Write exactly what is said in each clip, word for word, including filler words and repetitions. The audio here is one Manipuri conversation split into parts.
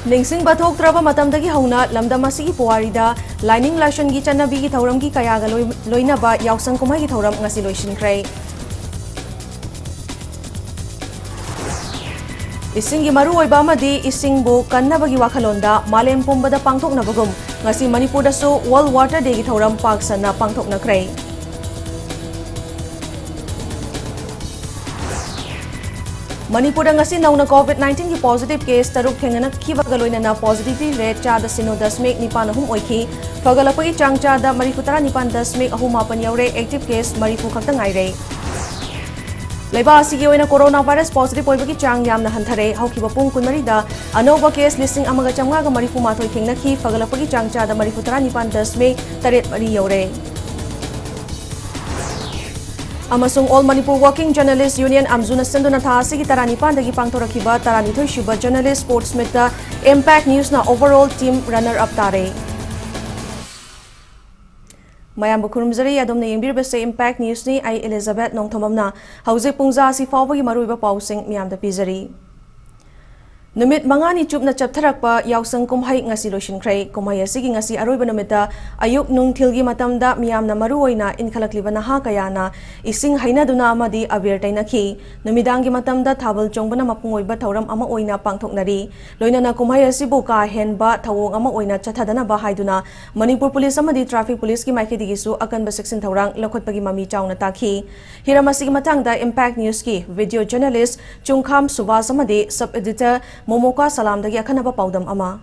ꯅꯤꯡꯁꯤꯡꯕ ꯊꯣꯛꯇ꯭ꯔꯕ ꯃꯇꯝꯗꯒꯤ ꯍꯧꯅ ꯂꯝꯗꯝ ꯑꯁꯤꯒꯤ ꯄꯨꯋꯥꯔꯤꯗ ꯂꯥꯏꯅꯤꯡ ꯂꯥꯏꯁꯣꯟꯒꯤ ꯆꯠꯅꯕꯤꯒꯤ ꯊꯧꯔꯝꯒꯤ ꯀꯌꯥꯒ ꯂꯣꯏ-, ꯂꯣꯏꯅꯕ ꯌꯥꯎꯁꯪ ꯀꯨꯝꯍꯩꯒꯤ ꯊꯧꯔꯝ ꯉꯁꯤ ꯂꯣꯏꯁꯤꯟꯈ꯭ꯔꯦ꯫ ꯏꯁꯤꯡꯒꯤ ꯃꯔꯨꯑꯣꯏꯕ ꯑꯃꯗꯤ ꯏꯁꯤꯡꯕꯨ ꯀꯟꯅꯕꯒꯤ ꯋꯥꯈꯜꯂꯣꯟꯗ ꯃꯥꯂꯦꯝ ꯄꯨꯝꯕꯗ ꯄꯥꯡꯊꯣꯛꯅꯕꯒꯨꯝ, ꯉꯁꯤ ꯃꯅꯤꯄꯨꯔꯗꯁꯨ World Water Dayꯒꯤ ꯊꯧꯔꯝ ꯄꯥꯛ ꯁꯟꯅ ꯄꯥꯡꯊꯣꯛꯅꯈ꯭ꯔꯦ꯫ ꯃꯅꯤꯄꯨꯔꯗ ꯉꯁꯤ ꯅꯧꯅ COVID nineteenꯒꯤ positive case ꯇꯔꯨꯛ ꯊꯦꯡꯅꯈꯤꯕꯒ ꯂꯣꯏꯅꯅ positivity rate ꯆꯥꯗ ꯁꯤꯅꯣ ꯗꯁꯃꯤꯛ ꯅꯤꯄꯥꯟ ꯑꯍꯨꯝ ꯑꯣꯏꯈꯤ꯫ ꯐꯒꯠꯂꯛꯄꯒꯤ ꯆꯥꯡ ꯆꯥꯗ ꯃꯔꯤꯐꯨ ꯇꯔꯥ ꯅꯤꯄꯥꯟ ꯗꯁꯃꯤꯛ ꯑꯍꯨꯝ ꯃꯥꯄꯟ ꯌꯧꯔꯦ꯫ Active case ꯃꯔꯤꯐꯨ ꯈꯛꯇ ꯉꯥꯏꯔꯦ꯫ ꯂꯩꯕꯥꯛ ꯑꯁꯤꯒꯤ ꯑꯣꯏꯅ corona virus positive ꯑꯣꯏꯕꯒꯤ ꯆꯥꯡ ꯌꯥꯝꯅ ꯍꯟꯊꯔꯦ꯫ ꯍꯧꯈꯤꯕ ꯄꯨꯡ ꯀꯨꯟꯃꯔꯤꯗ ꯑꯅꯧꯕ case ꯂꯤꯁꯤꯡ ꯑꯃꯒ ꯆꯥꯝꯃꯉꯥꯒ ꯃꯔꯤꯐꯨ ꯃꯥꯊꯣꯏ ꯊꯦꯡꯅꯈꯤ꯫ ꯐꯒꯠꯂꯛꯄꯒꯤ ꯆꯥꯡ ꯆꯥꯗ ꯃꯔꯤꯐꯨ ꯇꯔꯥ ꯅꯤꯄꯥꯟ ꯗꯁꯃꯤꯛ ꯇꯔꯦꯠ ꯃꯔꯤ ꯌꯧꯔꯦ꯫ ꯑꯃꯁꯨꯡ All Manipur Working Journalist Union, ꯑꯝꯖꯨꯅ ꯁꯤꯟꯗꯨꯅ ꯊꯥ ꯑꯁꯤꯒꯤ ꯇꯔꯥꯅꯤꯄꯥꯟꯗꯒꯤ ꯄꯥꯡꯊꯣꯔꯛꯈꯤꯕ ꯇꯔꯥꯅꯤꯊꯣꯏ ꯁꯨꯕ Journalist Sports Meetꯇ Impact Newsꯅ overall team runner up ꯇꯥꯔꯦ꯫ ꯃꯌꯥꯝꯕꯨ ꯈꯨꯔꯨꯝꯖꯔꯤ꯫ ꯑꯗꯣꯝꯅ ꯌꯦꯡꯕꯤꯔꯤꯕꯁꯦ Impact Newsꯅꯤ꯫ ꯑꯩ Elizabeth ꯅꯣꯡꯊꯣꯝꯕꯝꯅ꯫ ꯍꯧꯖꯤꯛ ꯄꯨꯡꯖꯥ ꯑꯁꯤ ꯐꯥꯎꯕꯒꯤ ꯃꯔꯨꯑꯣꯏꯕ ꯄꯥꯎꯁꯤꯡ ꯃꯌꯥꯝꯗ ꯄꯤꯖꯔꯤ꯫ ꯅꯨꯃꯤꯠ ꯃꯉꯥꯅꯤ ꯆꯨꯞꯅ ꯆꯠꯊꯔꯛꯄ ꯌꯥꯎꯁꯪ ꯀꯨꯝꯍꯩ ꯉꯁꯤ ꯂꯣꯏꯁꯤꯟꯈ꯭ꯔꯦ꯫ ꯀꯨꯝꯍꯩ ꯑꯁꯤꯒꯤ ꯉꯁꯤ ꯑꯔꯣꯏꯕ ꯅꯨꯃꯤꯠꯇ ꯑꯌꯨꯛ ꯅꯨꯡꯊꯤꯜꯒꯤ ꯃꯇꯝꯗ ꯃꯤꯌꯥꯝꯅ ꯃꯔꯨꯑꯣꯏꯅ ꯏꯟꯈꯠꯂꯛꯂꯤꯕ ꯅꯍꯥ ꯀꯌꯥꯅ ꯏꯁꯤꯡ ꯍꯩꯅꯗꯨꯅ ꯑꯃꯗꯤ ꯑꯕꯦꯔ ꯇꯩꯅꯈꯤ꯫ ꯅꯨꯃꯤꯗꯥꯡꯒꯤ ꯃꯇꯝꯗ ꯊꯥꯕꯜ ꯆꯣꯡꯕꯅ ꯃꯄꯨꯡ ꯑꯣꯏꯕ ꯊꯧꯔꯝ ꯑꯃ ꯑꯣꯏꯅ ꯄꯥꯡꯊꯣꯛꯅꯔꯤ꯫ ꯂꯣꯏꯅꯅ ꯀꯨꯝꯍꯩ ꯑꯁꯤꯕꯨ ꯀꯥ ꯍꯦꯟꯕ ꯊꯧꯑꯣꯡ ꯑꯃ ꯑꯣꯏꯅ ꯆꯠꯊꯗꯅꯕ ꯍꯥꯏꯗꯨꯅ ꯃꯅꯤꯄꯨꯔ ꯄꯨꯂꯤꯁ ꯑꯃꯗꯤ traffic ꯄꯨꯂꯤꯁꯀꯤ ꯃꯥꯏꯀꯩꯗꯒꯤꯁꯨ ꯑꯀꯟꯕ ꯆꯦꯛꯁꯤꯟ ꯊꯧꯔꯥꯡ ꯂꯧꯈꯠꯄꯒꯤ ꯃꯃꯤ ꯆꯥꯎꯅ ꯇꯥꯈꯤ꯫ ꯍꯤꯔꯝ ꯑꯁꯤꯒꯤ ꯃꯇꯥꯡꯗ Impact Newsꯀꯤ video journalist ꯆꯨꯡꯈꯥꯝ ꯁꯨꯕꯥꯁ ꯑꯃꯗꯤ sub editor ꯃꯣꯃꯣꯀꯥ ꯁꯂꯥꯝꯗꯒꯤ ꯑꯈꯟꯅꯕ ꯄꯥꯎꯗꯝ ꯑꯃ꯫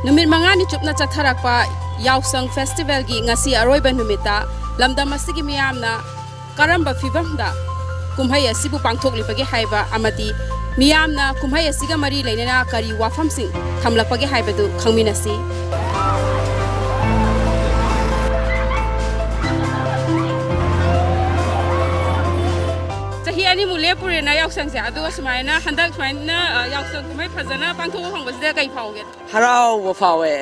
ꯅꯨꯃꯤꯠ ꯃꯉꯥꯅꯤ ꯆꯨꯞꯅ ꯆꯠꯊꯔꯛꯄ ꯌꯥꯎꯁꯪ ꯐꯦꯁꯇꯤꯚꯦꯜꯒꯤ ꯉꯁꯤ ꯑꯔꯣꯏꯕ ꯅꯨꯃꯤꯠꯇ ꯂꯝꯗꯝ ꯑꯁꯤꯒꯤ ꯃꯤꯌꯥꯝꯅ ꯀꯔꯝꯕ ꯐꯤꯚꯝꯗ ꯀꯨꯝꯍꯩ ꯑꯁꯤꯕꯨ ꯄꯥꯡꯊꯣꯛꯂꯤꯕꯒꯦ ꯍꯥꯏꯕ ꯑꯃꯗꯤ ꯃꯤꯌꯥꯝꯅ ꯀꯨꯝꯍꯩ ꯑꯁꯤꯒ ꯃꯔꯤ ꯂꯩꯅꯅ ꯀꯔꯤ ꯋꯥꯐꯝꯁꯤꯡ ꯊꯝꯂꯛꯄꯒꯦ ꯍꯥꯏꯕꯗꯨ ꯈꯪꯃꯤꯟꯅꯁꯤ꯫ ꯆꯍꯤ ꯑꯅꯤꯃꯨꯛ ꯂꯦꯞꯄꯨꯔꯦꯅ ꯌꯥꯎꯁꯪꯁꯦ, ꯑꯗꯨꯒ ꯁꯨꯃꯥꯏꯅ ꯍꯟꯗꯛ ꯁꯨꯃꯥꯏꯅ, ꯑ, ꯌꯥꯎꯁꯪ ꯀꯨꯝꯍꯩ ꯐꯖꯅ ꯄꯥꯡꯊꯣꯛꯄ ꯐꯪꯕꯁꯤꯗ ꯀꯩ ꯐꯥꯎꯒꯦ? ꯍꯔꯥꯎꯕ ꯐꯥꯎꯋꯦ꯫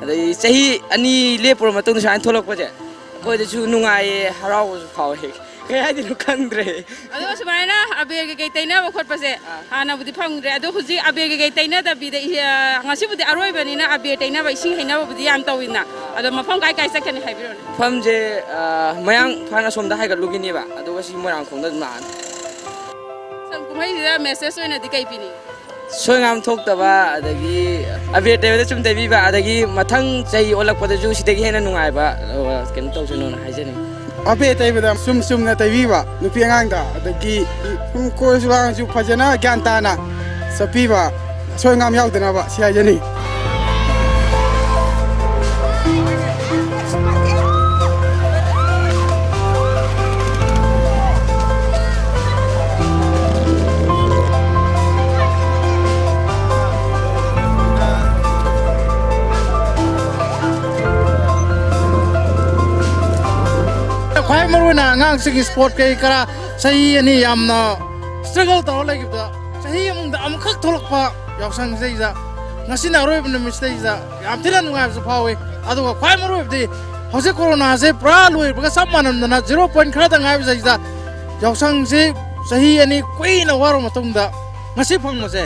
ꯑꯗꯩ ꯆꯍꯤ ꯑꯅꯤ ꯂꯦꯞꯄꯨꯔ ꯃꯇꯨꯡꯗ ꯁꯨꯃꯥꯏꯅ ꯊꯣꯛꯂꯛꯄꯁꯦ ꯑꯩꯈꯣꯏꯗꯁꯨ ꯅꯨꯡꯉꯥꯏꯌꯦ, ꯍꯔꯥꯎꯕꯁꯨ ꯐꯥꯎꯋꯦ꯫ ꯀꯩ ꯍꯥꯏꯗꯣꯏꯅꯣ ꯈꯪꯗ꯭ꯔꯦ꯫ ꯑꯗꯨꯒ ꯁꯨꯃꯥꯏꯅ ꯑꯕꯦꯔ ꯀꯩꯀꯩ ꯇꯩꯅꯕ ꯈꯣꯠꯄꯁꯦ ꯑꯥ꯫ ꯍꯥꯟꯅꯕꯨꯗꯤ ꯐꯪꯗ꯭ꯔꯦ, ꯑꯗꯣ ꯍꯧꯖꯤꯛ ꯑꯕꯦꯔ ꯀꯩꯀꯩ ꯇꯩꯅꯗꯕꯤꯗ ꯏ-, ꯑ, ꯉꯁꯤꯕꯨꯗꯤ ꯑꯔꯣꯏꯕꯅꯤꯅ ꯑꯕꯦꯔ ꯇꯩꯅꯕ, ꯏꯁꯤꯡ ꯍꯩꯅꯕꯕꯨꯗꯤ ꯌꯥꯝ ꯇꯧꯋꯤꯅ꯫ ꯑꯗꯣ ꯃꯐꯝ ꯀꯥꯏ ꯀꯥꯏ ꯆꯠꯀꯅꯤ ꯍꯥꯏꯕꯤꯔꯣꯅꯦ꯫ ꯃꯐꯝꯁꯦ, ꯑ, ꯃꯌꯥꯡ ꯏꯝꯐꯥꯜ ꯑꯁꯣꯝꯗ ꯍꯥꯏꯒꯠꯂꯨꯈꯤꯅꯦꯕ, ꯑꯗꯨꯒ ꯁꯤ ꯃꯣꯏꯔꯥꯡꯈꯣꯡꯗ ꯑꯗꯨꯝ ꯂꯥꯛꯑꯅꯤ꯫ ꯌꯥꯎꯁꯪ ꯀꯨꯝꯍꯩꯁꯤꯗ ꯃꯦꯁꯦꯖ ꯑꯣꯏꯅꯗꯤ ꯀꯩ ꯄꯤꯅꯤꯡꯉꯤ? ꯁꯣꯏ ꯉꯥꯝ ꯊꯣꯛꯇꯕ, ꯑꯗꯒꯤ ꯑꯕꯦꯔ ꯇꯩꯕꯗ ꯆꯨꯝ ꯇꯩꯕꯤꯕ, ꯑꯗꯒꯤ ꯃꯊꯪ ꯆꯍꯤ ꯑꯣꯜꯂꯛꯄꯗꯁꯨ ꯁꯤꯗꯒꯤ ꯍꯦꯟꯅ ꯅꯨꯡꯉꯥꯏꯕ, ꯑ, ꯀꯩꯅꯣ ꯇꯧꯁꯅꯨꯅ ꯍꯥꯏꯖꯅꯤꯡꯉꯤ꯫ ꯑꯕꯦꯔ ꯇꯩꯕꯗ ꯆꯨꯝ ꯆꯨꯝꯅ ꯇꯩꯕꯤꯕ ꯅꯨꯄꯤ ꯑꯉꯥꯡꯗ, ꯑꯗꯒꯤ ꯁꯨꯝ ꯀꯣꯏꯔꯁꯨ ꯂꯥꯡꯉꯁꯨ ꯐꯖꯅ ꯒ꯭ꯌꯥꯟ ꯇꯥꯅ ꯆꯠꯄꯤꯕ, ꯑꯁꯣꯏ ꯑꯉꯥꯝ ꯌꯥꯎꯗꯅꯕ ꯁꯤ ꯍꯥꯏꯖꯅꯤꯡꯉꯤ꯫ ꯈ꯭ꯋꯥꯏ ꯃꯔꯨꯑꯣꯏꯅ ꯑꯉꯥꯡꯁꯤꯡꯒꯤ ꯁ꯭ꯄꯣꯔꯠ ꯀꯩ ꯀꯔꯥ ꯆꯍꯤ ꯑꯅꯤ ꯌꯥꯝꯅ ꯁ꯭ꯇ꯭ꯔꯒꯜ ꯇꯧꯔ ꯂꯩꯈꯤꯕꯗ ꯆꯍꯤ ꯑꯃꯗ ꯑꯃꯨꯛꯈꯛ ꯊꯣꯛꯂꯛꯄ ꯌꯥꯎꯁꯪꯁꯤꯗꯩꯗ ꯉꯁꯤꯅ ꯑꯔꯣꯏꯕ ꯅꯨꯃꯤꯠꯁꯤꯗꯩꯗ ꯌꯥꯝ ꯊꯤꯅ ꯅꯨꯡꯉꯥꯏꯕꯁꯨ ꯐꯥꯎꯏ꯫ ꯑꯗꯨꯒ ꯈ꯭ꯋꯥꯏ ꯃꯔꯨꯑꯣꯏꯕꯗꯤ ꯍꯧꯖꯤꯛ ꯀꯣꯔꯣꯅꯥꯁꯦ ꯄꯨꯔꯥ ꯂꯣꯏꯕꯒ ꯆꯞ ꯃꯥꯟꯅꯗꯅ ꯖꯤꯔꯣ ꯄꯣꯏꯟꯠ ꯈꯔꯗ ꯉꯥꯏꯕꯁꯤꯗꯩꯗ ꯌꯥꯎꯁꯪꯁꯤ ꯆꯍꯤ ꯑꯅꯤ ꯀꯨꯏꯅ ꯋꯥꯔꯨ ꯃꯇꯨꯡꯗ ꯉꯁꯤ ꯐꯪꯕꯁꯦ,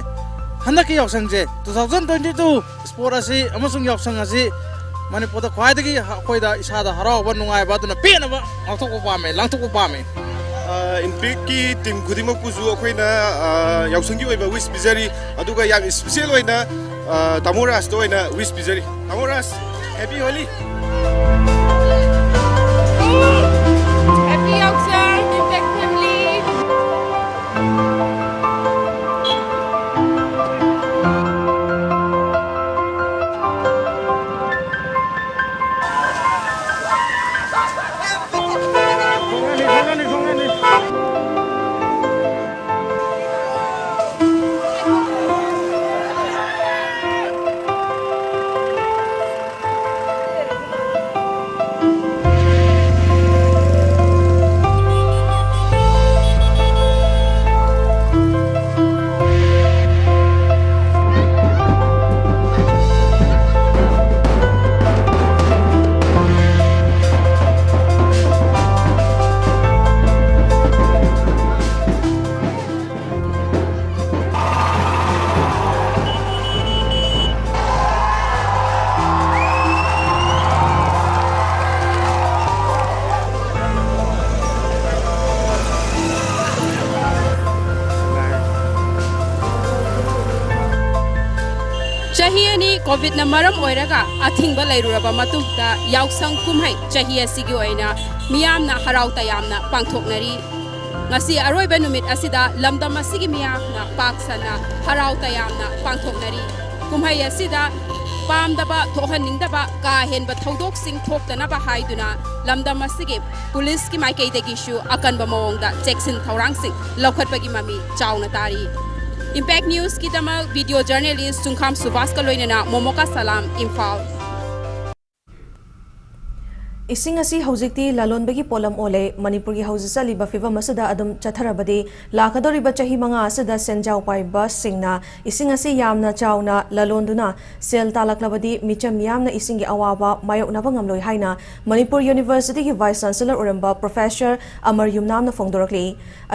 ꯍꯟꯗꯛꯀꯤ ꯌꯥꯎꯁꯪꯁꯦ two thousand twenty two sport ꯑꯁꯤ ꯑꯃꯁꯨꯡ ꯌꯥꯎꯁꯪ ꯑꯁꯤ ꯃꯅꯤꯄꯨꯔꯗ ꯈ꯭ꯋꯥꯏꯗꯒꯤ ꯍ-, ꯑꯩꯈꯣꯏꯗ ꯏꯁꯥꯗ ꯍꯔꯥꯎꯕ, ꯅꯨꯡꯉꯥꯏꯕ, ꯑꯗꯨꯅ ꯄꯦꯟꯅꯕ ꯉꯥꯛꯊꯣꯛꯄ ꯄꯥꯝꯃꯦ, ꯂꯥꯡꯊꯣꯛꯄ ꯄꯥꯝꯃꯦ꯫ ꯑ, ꯏꯝꯄꯦꯛꯀꯤ ꯇꯤꯝ ꯈꯨꯗꯤꯡꯃꯛꯄꯨꯁꯨ ꯑꯩꯈꯣꯏꯅ, ꯑ, ꯌꯥꯎꯁꯪꯒꯤ ꯑꯣꯏꯕ ꯋꯤꯁ ꯄꯤꯖꯔꯤ, ꯑꯗꯨꯒ ꯌꯥꯝ ꯏꯁꯄꯤꯁꯦꯜ ꯑꯣꯏꯅ, ꯑ, ꯇꯥꯃꯣ ꯔꯥꯖꯇ ꯑꯣꯏꯅ ꯋꯤꯁ ꯄꯤꯖꯔꯤ꯫ ꯇꯥꯃꯣ Raj, happy Holi! Happy Yawsang, Impact Family! ꯆꯍꯤ ꯑꯅꯤ ꯀꯣꯚꯤꯗꯅ ꯃꯔꯝ ꯑꯣꯏꯔꯒ ꯑꯊꯤꯡꯕ ꯂꯩꯔꯨꯔꯕ ꯃꯇꯨꯡꯗ ꯌꯥꯎꯁꯪ ꯀꯨꯝꯍꯩ ꯆꯍꯤ ꯑꯁꯤꯒꯤ ꯑꯣꯏꯅ ꯃꯤꯌꯥꯝꯅ ꯍꯔꯥꯎ ꯇꯌꯥꯝꯅ ꯄꯥꯡꯊꯣꯛꯅꯔꯤ꯫ ꯉꯁꯤ ꯑꯔꯣꯏꯕ ꯅꯨꯃꯤꯠ ꯑꯁꯤꯗ ꯂꯝꯗꯝ ꯑꯁꯤꯒꯤ ꯃꯤꯌꯥꯝꯅ ꯄꯥꯛ ꯁꯟꯅ ꯍꯔꯥꯎ ꯇꯌꯥꯝꯅ ꯄꯥꯡꯊꯣꯛꯅꯔꯤ꯫ ꯀꯨꯝꯍꯩ ꯑꯁꯤꯗ ꯄꯥꯝꯗꯕ ꯊꯣꯛꯍꯟꯅꯤꯡꯗꯕ ꯀꯥ ꯍꯦꯟꯕ ꯊꯧꯗꯣꯛꯁꯤꯡ ꯊꯣꯛꯇꯅꯕ ꯍꯥꯏꯗꯨꯅ ꯂꯝꯗꯝ ꯑꯁꯤꯒꯤ ꯄꯨꯂꯤꯁꯀꯤ ꯃꯥꯏꯀꯩꯗꯒꯤꯁꯨ ꯑꯀꯟꯕ ꯃꯑꯣꯡꯗ ꯆꯦꯛꯁꯤꯟ ꯊꯧꯔꯥꯡꯁꯤꯡ ꯂꯧꯈꯠꯄꯒꯤ ꯃꯃꯤ ꯆꯥꯎꯅ ꯇꯥꯔꯤ꯫ Impact Newsꯀꯤꯗꯃꯛ video journalist ꯆꯨꯡꯈꯥꯝ ꯁꯨꯕꯥꯁꯀ ꯂꯣꯏꯅꯅ ꯃꯣꯃꯣꯀꯥ ꯁꯂꯥꯝ, ꯏꯝꯐꯥꯜ꯫ ꯏꯁꯤꯡ ꯑꯁꯤ ꯍꯧꯖꯤꯛꯇꯤ ꯂꯂꯣꯟꯕꯒꯤ ꯄꯣꯠꯂꯝ ꯑꯣꯜꯂꯦ꯫ ꯃꯅꯤꯄꯨꯔꯒꯤ ꯍꯧꯖꯤꯛ ꯆꯠꯂꯤꯕ ꯐꯤꯚꯝ ꯑꯁꯤꯗ ꯑꯗꯨꯝ ꯆꯠꯊꯔꯕꯗꯤ ꯂꯥꯛꯀꯗꯧꯔꯤꯕ ꯆꯍꯤ ꯃꯉꯥ ꯑꯁꯤꯗ ꯁꯦꯟꯖꯥꯎ ꯄꯥꯏꯕꯁꯤꯡꯅ ꯏꯁꯤꯡ ꯑꯁꯤ ꯌꯥꯝꯅ ꯆꯥꯎꯅ ꯂꯂꯣꯟꯗꯨꯅ ꯁꯦꯜ ꯇꯥꯜꯂꯛꯂꯕꯗꯤ ꯃꯤꯆꯝ ꯃꯤꯌꯥꯝꯅ ꯏꯁꯤꯡꯒꯤ ꯑꯋꯥꯕ ꯃꯥꯌꯣꯛꯅꯕ ꯉꯝꯂꯣꯏ ꯍꯥꯏꯅ ꯃꯅꯤꯄꯨꯔ ꯌꯨꯅꯤꯚꯔꯁꯤꯇꯤꯒꯤ Vice Chancellor ꯑꯣꯏꯔꯝꯕ Professor Amar ꯌꯨꯝꯅꯥꯝꯅ ꯐꯣꯡꯗꯣꯔꯛꯂꯤ꯫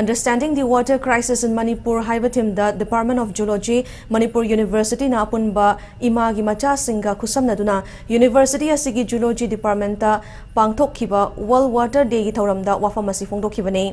Understanding the Water Crisis in Manipur ꯍꯥꯏꯕ theme the Department of Geology, Manipur ꯌꯨꯅꯤꯚꯔꯁꯤꯇꯤꯅ ꯑꯄꯨꯟꯕ ꯏꯃꯥꯒꯤ ꯃꯆꯥꯁꯤꯡꯒ ꯈꯨꯠꯁꯝꯅꯗꯨꯅ ꯌꯨꯅꯤꯚꯔꯁꯤꯇꯤ ꯑꯁꯤꯒꯤ Geology Department ꯇ ꯄꯥꯡꯊꯣꯛꯈꯤꯕ World Water Day ꯒꯤ ꯊꯧꯔꯝꯗ ꯋꯥꯐꯝ ꯑꯁꯤ ꯐꯣꯡꯗꯣꯛꯈꯤꯕꯅꯤ꯫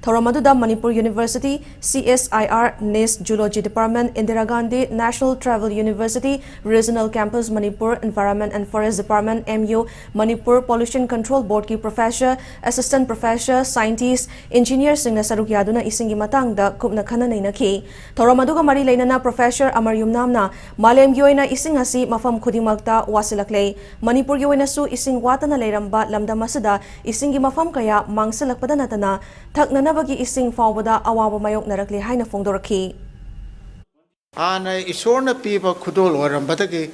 ꯊꯧꯔꯝ ꯑꯗꯨꯗ Manipur university, C S I R, NIST, Geology Department, Indira Gandhi National Tribal University, Regional Campus Manipur, Environment and Forest Department, M U Manipur, Pollution Control Board ꯀꯤ professor, assistant professor, scientist, engineer ꯁꯤꯡꯅ ꯁꯔꯨꯛ ꯌꯥꯗꯨꯅ ꯏꯁꯤꯡꯒꯤ ꯃꯇꯥꯡꯗ ꯀꯨꯞꯅ ꯈꯟꯅ ꯅꯩꯅꯈꯤ꯫ ꯊꯧꯔꯝ ꯑꯗꯨꯒ ꯃꯔꯤ ꯂꯩꯅꯅ Professor ꯑꯃꯔ ꯌꯨꯝꯅꯥꯝꯅ ꯃꯥꯂꯦꯝꯒꯤ ꯑꯣꯏꯅ ꯏꯁꯤꯡ ꯑꯁꯤ ꯃꯐꯝ ꯈꯨꯗꯤꯡꯃꯛꯇ ꯋꯥꯁꯤꯜꯂꯛꯂꯦ꯫ ꯃꯅꯤꯄꯨꯔꯒꯤ ꯑꯣꯏꯅꯁꯨ ꯏꯁꯤꯡ ꯋꯥꯠꯇꯅ ꯂꯩꯔꯝꯕ ꯂꯝꯗꯝ ꯑꯁꯤꯗ ꯏꯁꯤꯡꯒꯤ ꯃꯐꯝ ꯀꯌꯥ ꯃꯥꯡꯁꯤꯜꯂꯛꯄꯗ ꯅꯠꯇꯅ ꯊꯛꯅꯅꯕꯒꯤ ꯏꯁꯤꯡ ꯐꯥꯎꯕꯗ ꯑꯋꯥꯕ ꯃꯥꯌꯣꯛꯅꯔꯛꯂꯦ ꯍꯥꯏꯅ ꯐꯣꯡꯗꯣꯔꯛꯈꯤ꯫ ꯍꯥꯟꯅ ꯏꯁꯣꯔꯅ ꯄꯤꯕ ꯈꯨꯗꯣꯜ ꯑꯣꯏꯔꯝꯕꯗꯒꯤ